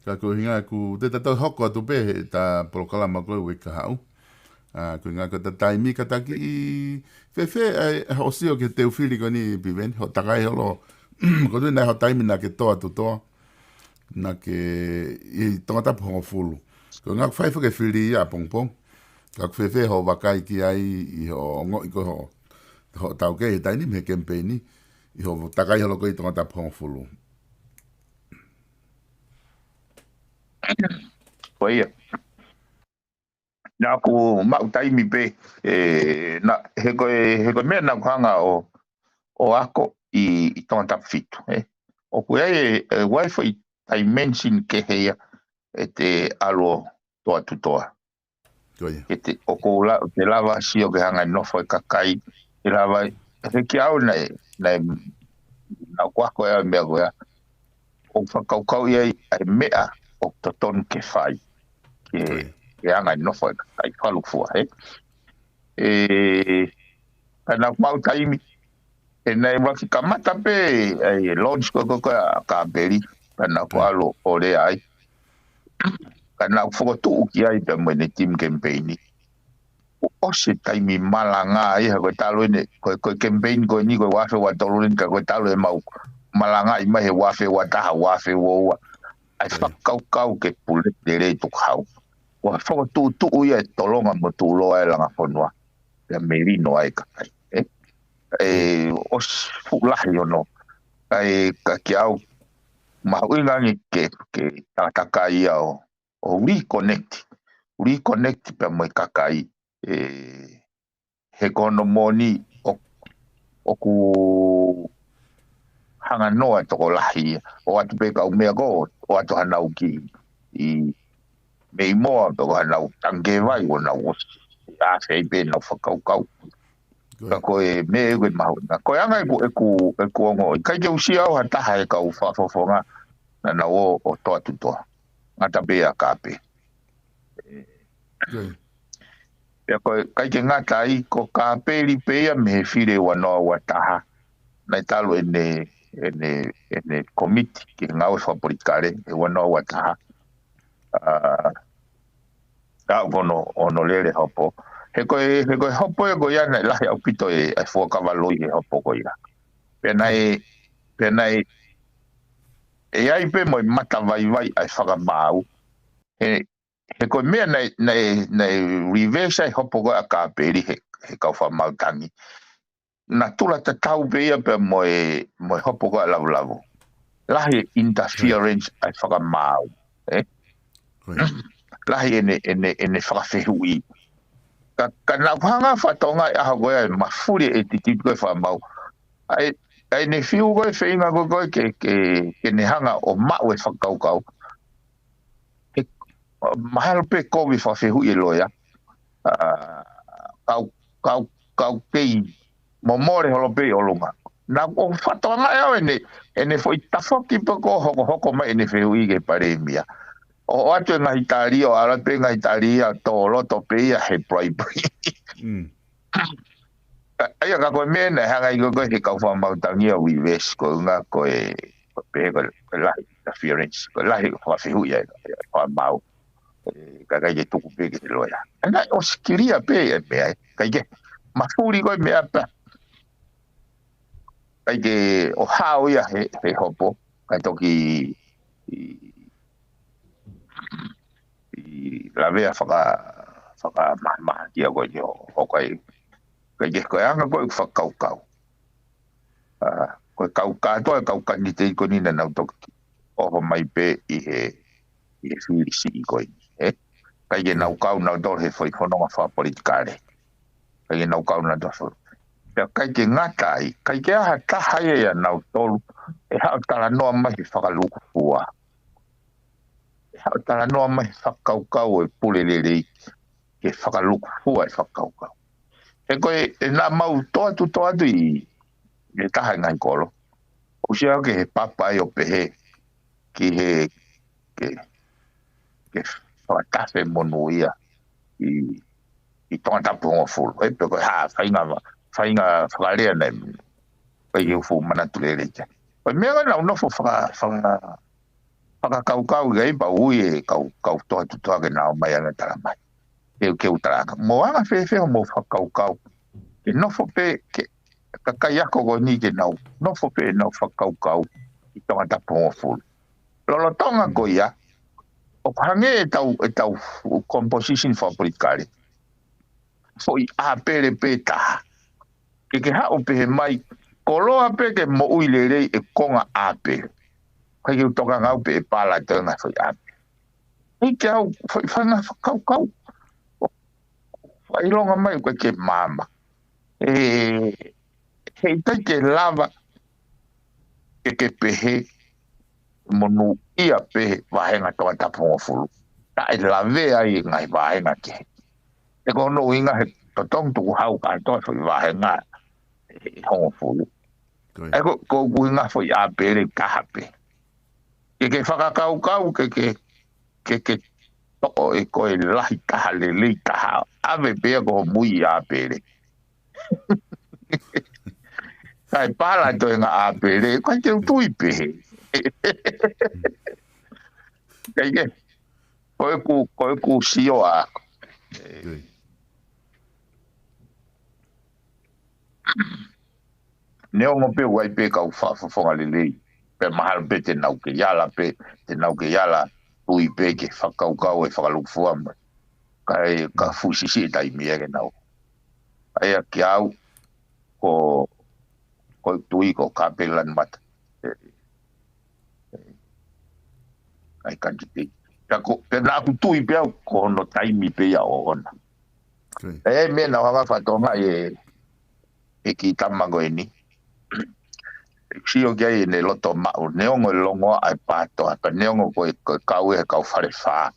Ka ko e ʻuhinga ʻoku te tatau hoko atu pē he ta polokalama ko ē uike kahaʻu. ʻA, ko e ʻuhinga ko e ta taimi kātaki ʻi fēfē ʻa e hoʻo sio ki he teu fili ko eni Piveni, hoʻo takai holo. Ko e tuʻu ʻi he hoʻo taimi naʻa ke tō atu tō. Naʻa ke ʻi Tongatapu hongofulu. Ko e ʻuhinga ʻoku fai fake fili ia ʻapongipongi. Ka ʻoku fēfē hoʻo vakai ki ai ʻi hoʻo ongoʻi ko ē hoʻo, hoʻo taukei he taimi ni mei he kemipeini, ʻi hoʻo takai holo ko ē ʻi Tongatapu hongofulu. Ko ia. Naʻa ku maʻu taimi pē, e, na, he ko e, he ko e meʻa naʻa ku hanga ʻo, ʻo ako ʻi, ʻi Tongatapu fitu, ē. ʻOku ʻi ai e, e ʻi ai foʻi dimension kehe ia ʻete ʻalu ʻo toa tutoa. Ko ia. Ke te, ʻoku la, te lava sio ke hanga ʻe nofo e kakai, te lava, he kiate au naʻe, naʻe, naʻa ku ako e meʻa ko ia. ʻO fakakaukau ia ʻi ai e meʻa ʻoku totonu ke fai. Ke, Ko ia. ke hanga ʻe nofo e kakai fakalūkufua, ē. E, ka naʻa ku maʻu taimi, e naʻe ʻuluaki kamata pē, e launch ko, ko, ko ē ʻa Kāpeli, ka naʻa ku Ko ia. ʻalu ʻo lea ai. Ka naʻa ku fokotuʻu ki ai pea mo ʻene team campaign. Kuo ʻosi e taimi malanga ia, ko e talu eni, ko e, ko e campaign ko eni, ko e ua afe ua tolu eni, ka ko e talu ʻemau malangaʻi mai he ua afe ua taha, ua afe ua ua. ʻA e Ko ia. fakakaukau ke pule lelei tukuhau. Kuo fokotuʻutuʻu ia e tolonga mo tuʻuloa e langa fonua. Pea melino ai e kakai. Ē? E, ʻosi fuʻu lahi ono. ʻA e ka kiate au mahuʻinga ange ke, ke takatakai ia ʻo, ʻo reconnect. Reconnect pea mo e kakai. E, he ko hono moʻoni ʻo, ʻoku hanga noa e tokolahi ia. ʻOatu pē kau meʻa ko, ʻoatu hanau ki ʻi mei moa pe ko hanau tangi vai ʻo nau ʻosi. ʻAfeʻi pē nau fakakaukau. Ko ia. Ka ko e meʻa ʻoku mahuʻinga. Ko e anga ʻeku, ʻeku, ʻeku ongoʻi. ʻIkai ke u sio au ha taha he kau fakafofonga naʻa nau ō ʻo toa tutoa. Ngata pē ʻa Kāpeli. Ko ia. Pea ko e, ʻikai ke ngata ai, ko Kāpeli pē ia mei he fili ua noa ua taha. Naʻe talu ʻene, ʻene, ʻene komiti ki he ngāue fakapolitikale, he ua noa ua taha. ʻA, ka ʻoku ono, ono lele hopo. He ko e, he ko e hopo ia ko ia naʻe lahi ʻaupito e, e fuakava loi he hopo ko ia. Pea naʻe, pea naʻe, ʻe ʻi ai pē mo e mata vaivai ʻa e fakamaau. He, he ko e meʻa naʻe, naʻe, naʻe reverse ai hopo ko ē ʻa Kāpeli he, he kau fakamaau tangi. Natula tatau pē ia pea mo e, mo e hopo ko ē ʻa Lavulavu. Lahi e interference ʻa e fakamaau. Ē? Ko ia. Lahi ʻene, ʻene, ʻene fakafehuʻi. Ka, ka naʻa ku hanga fakatokangaʻi ʻa e hā ko ē ʻa e mafuli e attitude ko ē fakamaau. ʻA e, ʻa ʻene fiu ko ē feinga ko ē ko ē ke, ke, ke ne hanga ʻo maʻu e fakakaukau. He, mahalo pē kovi fakafehuʻi e loea. ʻA, kau, kau, kau kei momole holo pē ʻi ʻolunga. Naʻa ku fakatokangaʻi au ʻene, ʻene foʻi tafoki pē ko hokohoko mai ʻene fehuʻi ki he palēmia. ʻO, ʻoatu e ngaahi tali, ʻo ʻalu pē ngaahi tali ia, tō loto pē ia he bribery. Mm. ʻA ia ka ko e meʻa naʻe hanga ʻe he ko ē he kau fakamaau tangi ʻo reverse ko e ʻuhinga ko e, ko e pehē ko e, ko e lahi interference, ko e lahi fakafehuʻi ʻa e, ʻa e fakamaau. ʻE, ka ʻikai ke tuku pē ki he loea. ʻA ia naʻe ʻosi kilia pē e meʻa, ē. ʻIkai ke, mafuli ko e meʻa pē. ʻIkai ke ʻo hao ia he, he hopo, kae toki ʻi, ʻi lavea faka, fakamahamaha kia ko eni ʻo, ʻo kai. ʻIkai ke ko e anga ko ē ʻeku fakakaukau. ʻA, ko e kau kātoa e kau kanitei ko eni naʻa nau toki ʻoho mai pē ʻi he, ʻi he fili siʻi ko eni, ē? ʻIkai ke nau kau nautolu he foʻi fononga fakapolitikale. ʻIkai ke nau kau nautolu. Pea ʻikai ke ngata ai, ʻikai ke ʻi ai ha taha ia ʻia nautolu ʻe haʻu ʻo talanoa mai he fakalūkufua. ʻE haʻu ʻo talanoa mai he fakakaukau ʻo e pule lelei, ke fakalūkufua e fakakaukau. He ko e, ʻe naʻa mau toa tutoa atu ʻi, ʻi he taha e ngaahi kolo. ʻOsi ʻalu ki he papa ʻo pehē, ki he, ke, ke fakatafe monūʻia ʻi, ʻi Tongatapu hongofulu. ʻE pehē ko e hā, faʻahinga, faʻahinga fakalea naʻe, ʻikai ke u fuʻu manatu lelei ki ai. Ko e meʻa naʻa nau nofo faka, faka, fakakaukau ki ai pea ui e kau, kau toa tutoa ke nau ō mai ʻo talamai. Ke, ke u talaange. Mou anga fēfē hoʻomou fakakaukau. Ke nofo pē, ke, kakai ako ko eni ke nau, nofo pē ʻenau fakakaukau ʻi Tongatapu hongofulu. Lolotonga ko ia, ʻoku hangē ʻetau, ʻetau composition fakapolitikale. Foʻi ʻāpele pē taha. Ke ke haʻu pehē mai, koloa pē ke moʻui lelei e konga ʻāpele. ʻIkai ke u tokanga au pe ʻe pala e toenga foʻi ʻāpele. ʻIkai ke au, fai, fai ngā fakakaukau. Fakaʻilonga mai ʻoku ʻikai ke maama. ʻE, heʻikai ke lava ke ke pehē monūʻia pē he vāhenga Tongatapu hongofulu. Taʻe lavea ai e ngaahi vāhenga kehe. He ko hono ʻuhinga he totonu tukuhau kātoa e foʻi vāhenga ʻe hongofulu. Ko ia. ʻE ko, ko e ʻuhinga foʻi ʻāpele taha pē. Ke ke fakakaukau, ke ke, ke ke toʻo ʻe koe lahi taha, lelei taha, ʻave pē ia ko homui ʻāpele. Kae pala toenga ʻāpele, ʻikai te u tui pehē. Kae kehe, ko ʻeku, ko ʻeku sio ʻaʻaku. Tui. Neongo pē ʻoku ʻi ai pē kau fakafofonga lelei. Pea mahalo pē te nau kei ala pē, te nau kei ala tui pē ke fakakaukau e fakalūkufua mai. Kae, ka fuʻu siʻisiʻi e taimi ia ke nau. ʻA ia kiate au, ko, ko e tui ko Kapelani Mata. ʻE, ʻe, ʻai kanti pē. Pea ko, pea naʻa ku tui pē au, ko hono taimi pē ia ʻoʻona. Ko ia. ʻE, meʻa naʻa ku hanga fakatokangaʻi e, e kiʻi tama ko eni. Sio ki ai ʻene loto maʻu, neongo e longoaʻa e PATOA, pea neongo ko e, ko e kau e kau Falefā.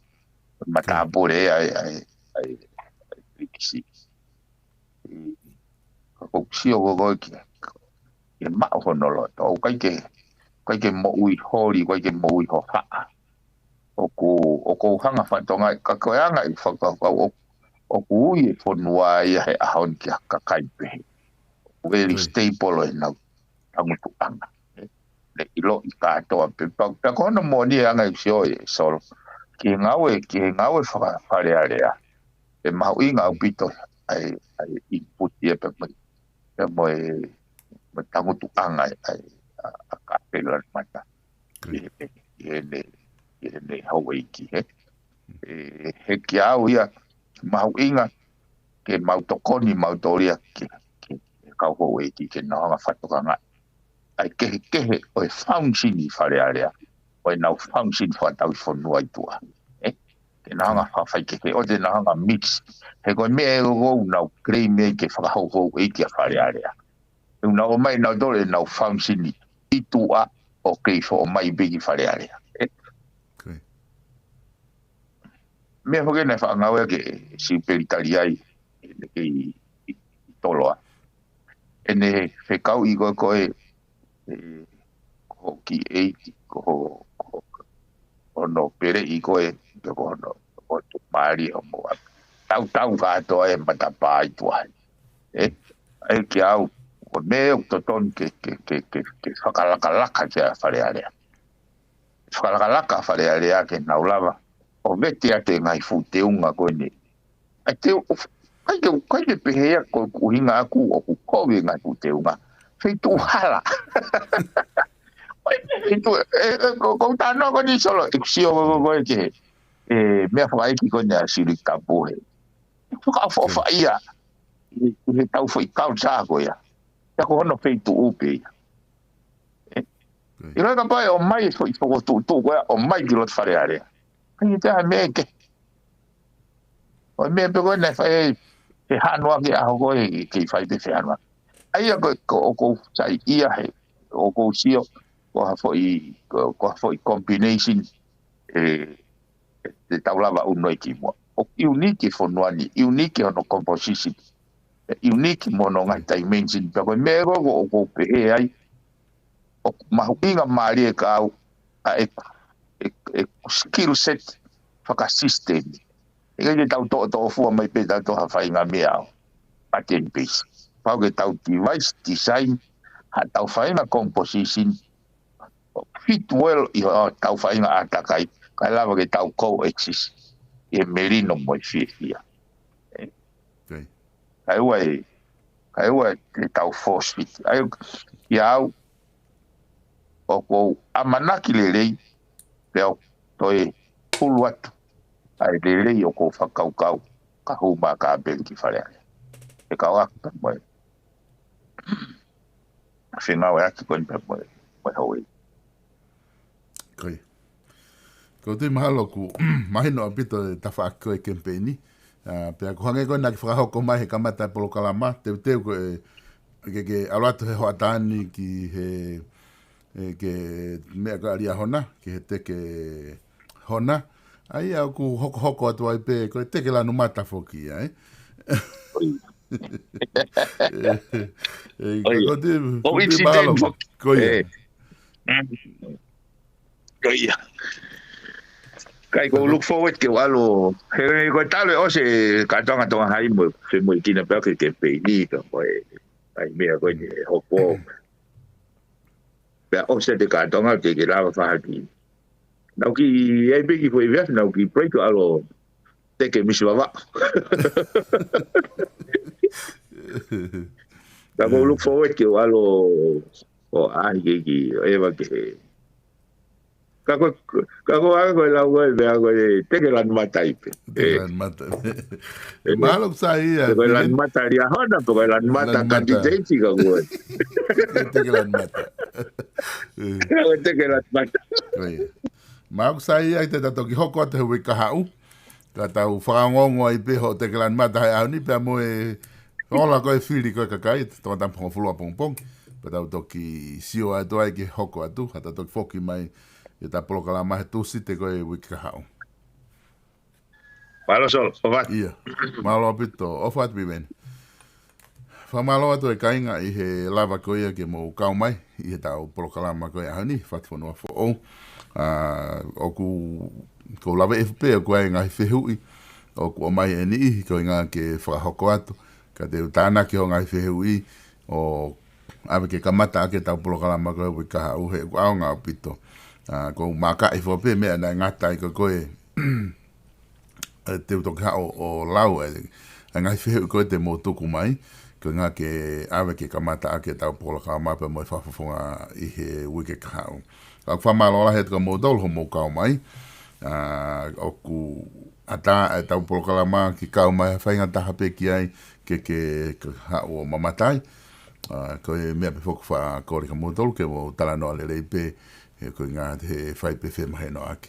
Matāpule ʻa e, ʻa e, ʻa e, ʻa e, ʻa e, ʻa e, ʻa e, ka ʻoku ou sio ko ē ki, ke maʻu hono loto. ʻOku ʻikai ke, ʻikai ke moʻui holi, ʻikai ke moʻui hohaʻa. ʻOku, ʻoku ou hanga fakatokangaʻi, ka ko e anga e fakakaukau ʻoku, ʻoku ui e fonua ia he ʻaho ni ki ha kakai pehē. ʻOku very stable ʻenau tangutuʻanga. Ne ʻiloʻi kātoa pē pau. Pea ko hono moʻoni e anga e sio ē Solo. Ki he ngāue, ki he ngāue faka-, Fale Alea. ʻE mahuʻinga ʻaupito ʻa e, ʻa e input ia pea mo e, pea mo e, mo e tangutuʻanga ʻa e, ʻa, ʻa Kapelani Mata. Ko ia. ʻI he, ʻi heʻene, ʻi heʻene houʻeiki he. ʻE, he kiate au ia mahuʻinga ke mau tokoni mau tōlia ke, ke, ke kau houʻeiki ke nau hanga fakatokangaʻi ʻa e kehekehe ʻo e function ʻi Fale Alea, ʻo ʻenau function fakatauʻifonua ʻi tuʻa. ʻE? Ke nau hanga fakafaikehe, ʻo te nau hanga mix. He ko e meʻa ē ʻoku nau claim ai ke fakahouhouʻeiki ʻa Fale Alea. ʻE nau ō mai nautolu ʻenau function ʻi tuʻa ʻo kei foʻi mai pē ki Fale Alea. ʻE? Ko ia. Meʻa foki naʻe faʻa ngāueʻaki ʻe Siupeli Taliai, ʻene kei ʻi, ʻi Toloa. ʻEne fekauʻi ko ē ko e, ʻe, ko hoʻo kiʻi ʻeiki, ko ho, ko ho, hono peleʻi ko ē, pe ko hono, ko ho tuʻumālie ʻo mo a. Tautau kātoa e matapā ʻi tuʻa. ʻE, ʻe kiate au, ko e meʻa ʻoku totonu ke, ke, ke, ke, ke fakalakalaka ki ai ʻa Fale Alea. Fakalakalaka Fale Alea ke nau lava ʻo vete atu e ngaahi fuʻu teunga ko eni. ʻAi te u, ʻikai ke, ʻikai ke pehē ia ko e ʻuhinga ʻaku ʻoku kovi e ngaahi fuʻu teunga. Feituʻu hala. ʻAi, feituʻu, ʻe, ʻe, ko, ko u talanoa ko eni Solo, ʻeku sio ko, ko, ko e ke, ʻe, meʻa fakaʻeiki ko eni ʻa Siuliki Tapu he. Fakaʻofoʻofa ia. ʻI, ʻi he tau foʻi culture ko ia. Ia ko hono feituʻu pē ia. ʻE, ʻIlonga kapau ʻe ʻomai e foʻi fokotuʻutuʻu ko ia, ʻomai ki loto Fale Alea. Ka ʻi te ha meʻa ke. ʻO e meʻa pē ko ē naʻe fai ai, he hanu ake ʻaho ko ē, kei fai pē he hanu ake. ʻA ia ko, ko, ʻoku ou saiʻia he, ʻoku ou sio, ko ha foʻi, ko, ko ha foʻi combination, ʻe, ʻe te tau lava ʻunu ai ki muʻa. ʻOku unique e fonua ni, unique hono composition. ʻE unique mo hono ngaahi dimension, pea ko e meʻa ko, ko, ʻoku ou pehē ai, ʻoku mahuʻinga mālie kiate au, ʻa e, e, e skill set fakasisitemi. ʻIkai ke tau toʻotoʻofua mai pē tau toʻo ha faʻahinga meʻa ʻo pattern base. Pau ke tau device design, ha tau faʻahinga composition, ʻo fit well ʻi hotau faʻahinga ʻātakai, kae lava ke tau coexist ʻi he melino mo e fiefia. ʻE? Kae ʻoua ʻe, kae ʻoua ʻe tau force fit. ʻA ia, kiate au, ʻoku ou ʻamanaki lelei, pea u toe hulu atu ʻa e lelei ʻoku ou fakakaukau, ka hū mai ʻa Kapelani ki Fale Alea. ʻE kau ʻaki pea mo e fengāueʻaki ko eni pea mo e, mo e houʻeiki. Ko ia. Ko u tui mahalo ʻoku mahino ʻaupito e tafaʻaki ko e kemipeini. ʻA, pea ko e hangē ko ena ke fakahoko mai he kamata e polokalama, teuteu ko e, ke, ke ʻalu atu he hoʻatā ni ki he, ʻe, ke meʻa ko ē ʻa Liahona, ki he teke hona. ʻA ia ʻoku hokohoko atu ai pē, ko e teke lanu mata foki ia, ē? ʻOi. ʻE, ʻe, ʻOi. Ko u tui, ko u tui mahalo. Ko ia. ʻE. Mm. Ko ia. Kae ko u look forward ke u ʻalu. He, he ko e talu e ʻosi e kātoanga Tonga Hai mo, se mo e kina pea ke, ke peini ka mo e, ʻai meʻa ko eni ʻe hoko. Pea ʻosi e kātoanga ke, ke lava fahaki. Nau ki, ʻai pē ki fo i vea, nau ki break ʻalu teke misi vava. Ka ko u look forward ke u ʻalu ʻo ʻaʻahi ke ki, ʻo ʻeva ke. Ka ko, ka ko ʻa ko e lau ko e, meʻa ko e, teke lanu mata ai pē. Teke lanu mata. ʻE, mahalo ʻoku sai ia, pe ko e lanu mata Liahona, pe ko e lanu mata kanditeiti ka ko e. Teke lanu mata. Ka ko e teke lanu mata. Ko ia. Mahalo ʻoku sai ia, te ta toki hoko atu he uike kahaʻu. Ka tau fakaongoongo ai pē hoʻo teke lanu mata he ʻaho ni pea mo e ola ko e fili ko e kakai, toko tapu hongofulu ʻapongipongi. Pea tau toki sio atu ai ke hoko atu, ha ta toki foki mai ʻi he ta polokalama he Tūsite ko e uike kahaʻu. Mālō Solo, ʻofa atu. Ia, mālō ʻaupito, ʻofa atu Piveni. Fakamālō atu e kāinga ʻi he lava ko ia ke mou kau mai ʻi he tau polokalama ko e ʻaho ni, Fatufonua Foʻou. ʻA, ʻoku, ko u lave efu pē, ʻoku ʻi ai e ngaahi fehuʻi ʻoku ʻomai ʻe niʻihi, ko e ʻuhinga ke fakahoko atu, ka te u tānaki hoʻo ngaahi fehuʻi ʻo ʻave ke kamata ʻaki e tau polokalama ko e uike kahaʻu he ʻoku ʻaonga ʻaupito. ʻA, ko u makaʻi foki pē meʻa naʻe ngata ai ko e ko e ʻe te u toki haʻu ʻo lau e, e ngaahi fehuʻi ko ē te mou tuku mai, ko e ʻuhinga ke ʻave ke kamata ʻaki e tau polokalama pea mo e fakafofonga ʻi he uike kahaʻu. ʻOku fakamālō lahi atu kia moutolu hoʻomou kau mai, ʻa, ʻoku ʻatā e tau polokalama ke kau mai ha faʻahinga taha pē ki ai ke, ke, ke haʻu ʻo mamata ai. ʻA, ko e meʻa pē foki ʻoku ou kole kia moutolu ke mou talanoa lelei pē, he ko e ʻuhinga he fai pē femahinoʻaki.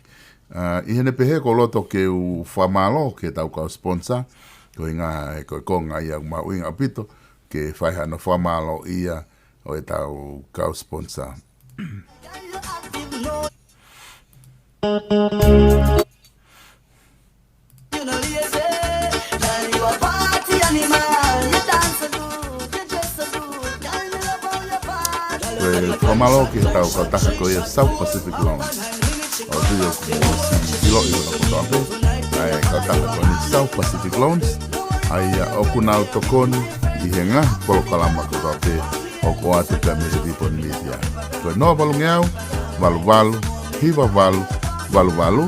ʻA, ʻi heʻene pehē ko u loto ke u fakamālō ki he tau kau sponsor, ko e ʻuhinga he ko e konga ia ʻoku mahuʻinga ʻaupito, ke fai hano fakamālōʻia ʻo e tau kau sponsor. Ko e fakamālō ki he tau kautaha ko ia South Pacific Loans. ʻOku ou tui ʻoku mou ʻosi ʻiloʻi hono kotoa pē ʻa e kautaha ko eni South Pacific Loans. ʻA ia ʻoku nau tokoni ʻi he ngaahi polokalama kotoa pē ʻoku ʻoatu pē mei he Vipon Media. Ko e noa valu ngeau, valu valu, hiva valu, valu valu,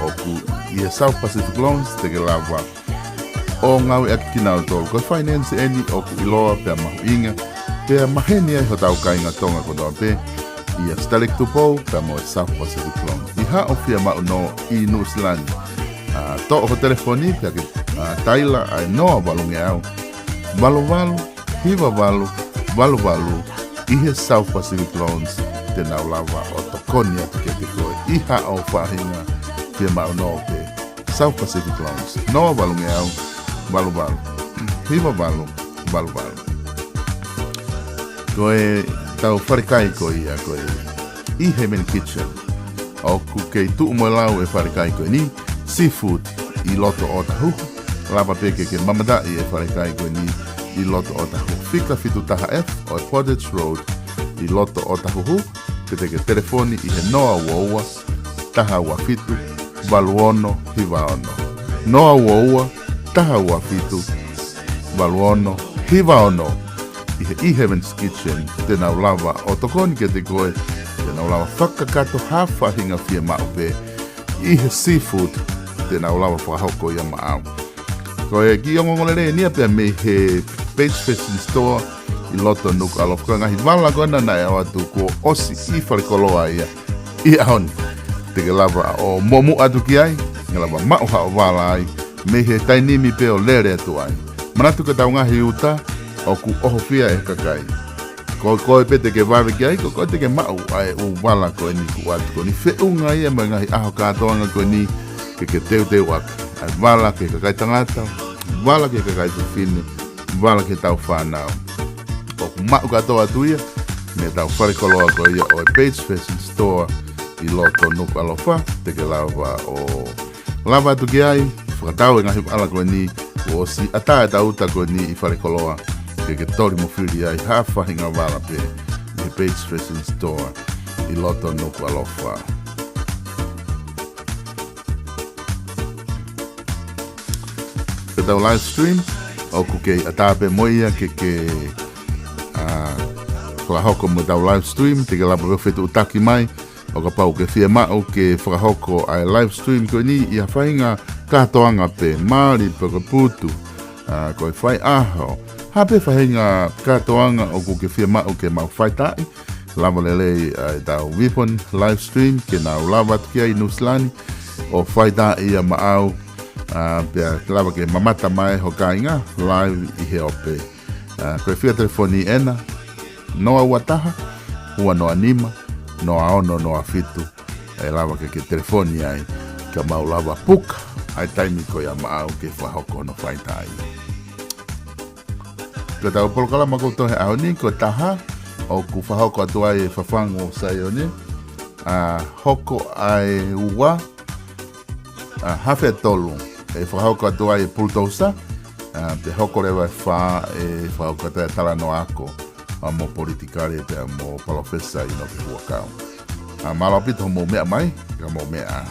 ʻoku ʻi he South Pacific Loans te ke lava ʻo ngāueʻaki kinautolu. Ko e finance eni ʻoku ʻiloa pea mahuʻinga, pea maheni ai hotau kāinga Tonga kotoa pē, ʻia Stalek Tupou pea mo e South Pacific Loans. ʻI haʻo fiemaʻu nō ʻi Nuʻusila ni, ʻa, toʻo ho telefoni pea ke, ʻa, taila ʻa e noa valu ngeau, valu valu, hiva valu, valu valu, ʻi he South Pacific Loans te nau lava ʻo tokoni atu kiate koe ʻi haʻo faʻahinga fiemaʻu nō pē. South Pacific Loans, noa valu ngeau, valu valu, hiva valu, valu valu. Ko e tau falekai ko ia ko e ʻi Heaven Kitchen. ʻOku kei tuʻu mo e lau e falekai ko eni, seafood ʻi loto ʻOtahuhu. Lava pē ke ke mamataʻi e falekai ko eni ʻi loto ʻOtahuhu. Fika fitu taha F ʻo e Portage Road ʻi loto ʻOtahuhu. Pe te ke telefoni ʻi he noa ua ua, taha ua fitu, valu ono hiva ono. Noa ua ua, taha ua fitu, valu ono hiva ono. ʻI he ʻi Heaven's Kitchen, te nau lava ʻo tokoni kiate koe, te nau lava fakakakato ha faʻahinga fiemaʻu pē ʻi he seafood, te nau lava fakahoko ia maʻau. Ko e kiʻi ongoongolelei eni ia pea mei he Base Fashion Store ʻi loto Nukuʻalofa. Ko e ngaahi vala ko ena naʻe ʻoatu kuo ʻosi ʻi falekoloa ia ʻi he ʻaho ni. Te ke lava ʻo muʻomuʻa atu ki ai, ke lava maʻu haʻo vala ai, mei he taimi ni pē ʻo lele atu ai. Manatu ko e tau ngaahi uta, ʻoku ʻohofia ʻe he kakai. Ko koe pē te ke vave ki ai, ko koe te ke maʻu ʻa e ʻū vala ko eni kuo ʻoatu ko eni, feʻunga ia mo e ngaahi ʻaho kātoanga ko eni ke ke teuteuʻaki ʻa e vala ki he kakai tangata, vala ki he kakai fefine, vala ki heʻetau fānau. ʻOku maʻu kātoa atu ia mei heʻetau falekoloa ko ia ʻo e Page Fashion Store ʻi loto Nukuʻalofa. Te ke lava ʻo lava atu ki ai, fakatau e ngaahi vala ko eni, kuo ʻosi ʻatā ʻetau uta ko eni ʻi falekoloa, ke ke toli mo fili ai ha faʻahinga vala pē ʻi he Page Fashion Store ʻi loto Nukuʻalofa. Ko ʻetau live stream, ʻoku kei ʻatā pē mo ia ke ke, ā, fakahoko mo ʻetau live stream, te ke lava pē ʻo fetuʻutaki mai, ʻo kapau ʻoku ke fiemaʻu ke fakahoko ʻa e live stream ko eni ʻi ha faʻahinga kātoanga pē, mali pe ko e putu, ā, ko e faiʻaho. Ha pē faʻahinga kātoanga ʻoku ke fiemaʻu ke mau faitaaʻi, lava lelei ʻa ʻetau VPON live stream ke nau lava atu ki ai ʻi Nuʻusila ni ʻo faitaaʻi ia maʻau, ā, pea lava ke mamata mai ho kāinga live ʻi he ope. Ā, ko e fika telefoni ena, noa ua taha, ua noa nima, noa ono noa fitu. ʻE lava ke ke telefoni ai, ka mau lava puka ʻa e taimi ko ia maʻau ke fakahoko hono faitaaʻi. Ko ʻetau polokalama kotoa he ʻaho ni, ko e taha, ʻoku fakahoko atu ai e Fafangu ʻo Saione, ā, hoko ʻa e ua, ā, hafe tolu, ʻe fakahoko atu ai e Pulutousa, ā, pea hoko leva e fā, ʻe fakahoko atu ai e Talanoa Ako, ā, mo politikale pea mo Palōfesa ʻInoke Huʻakau. Ā, mālō ʻaupito hoʻomou meʻa mai, ka mou meʻa.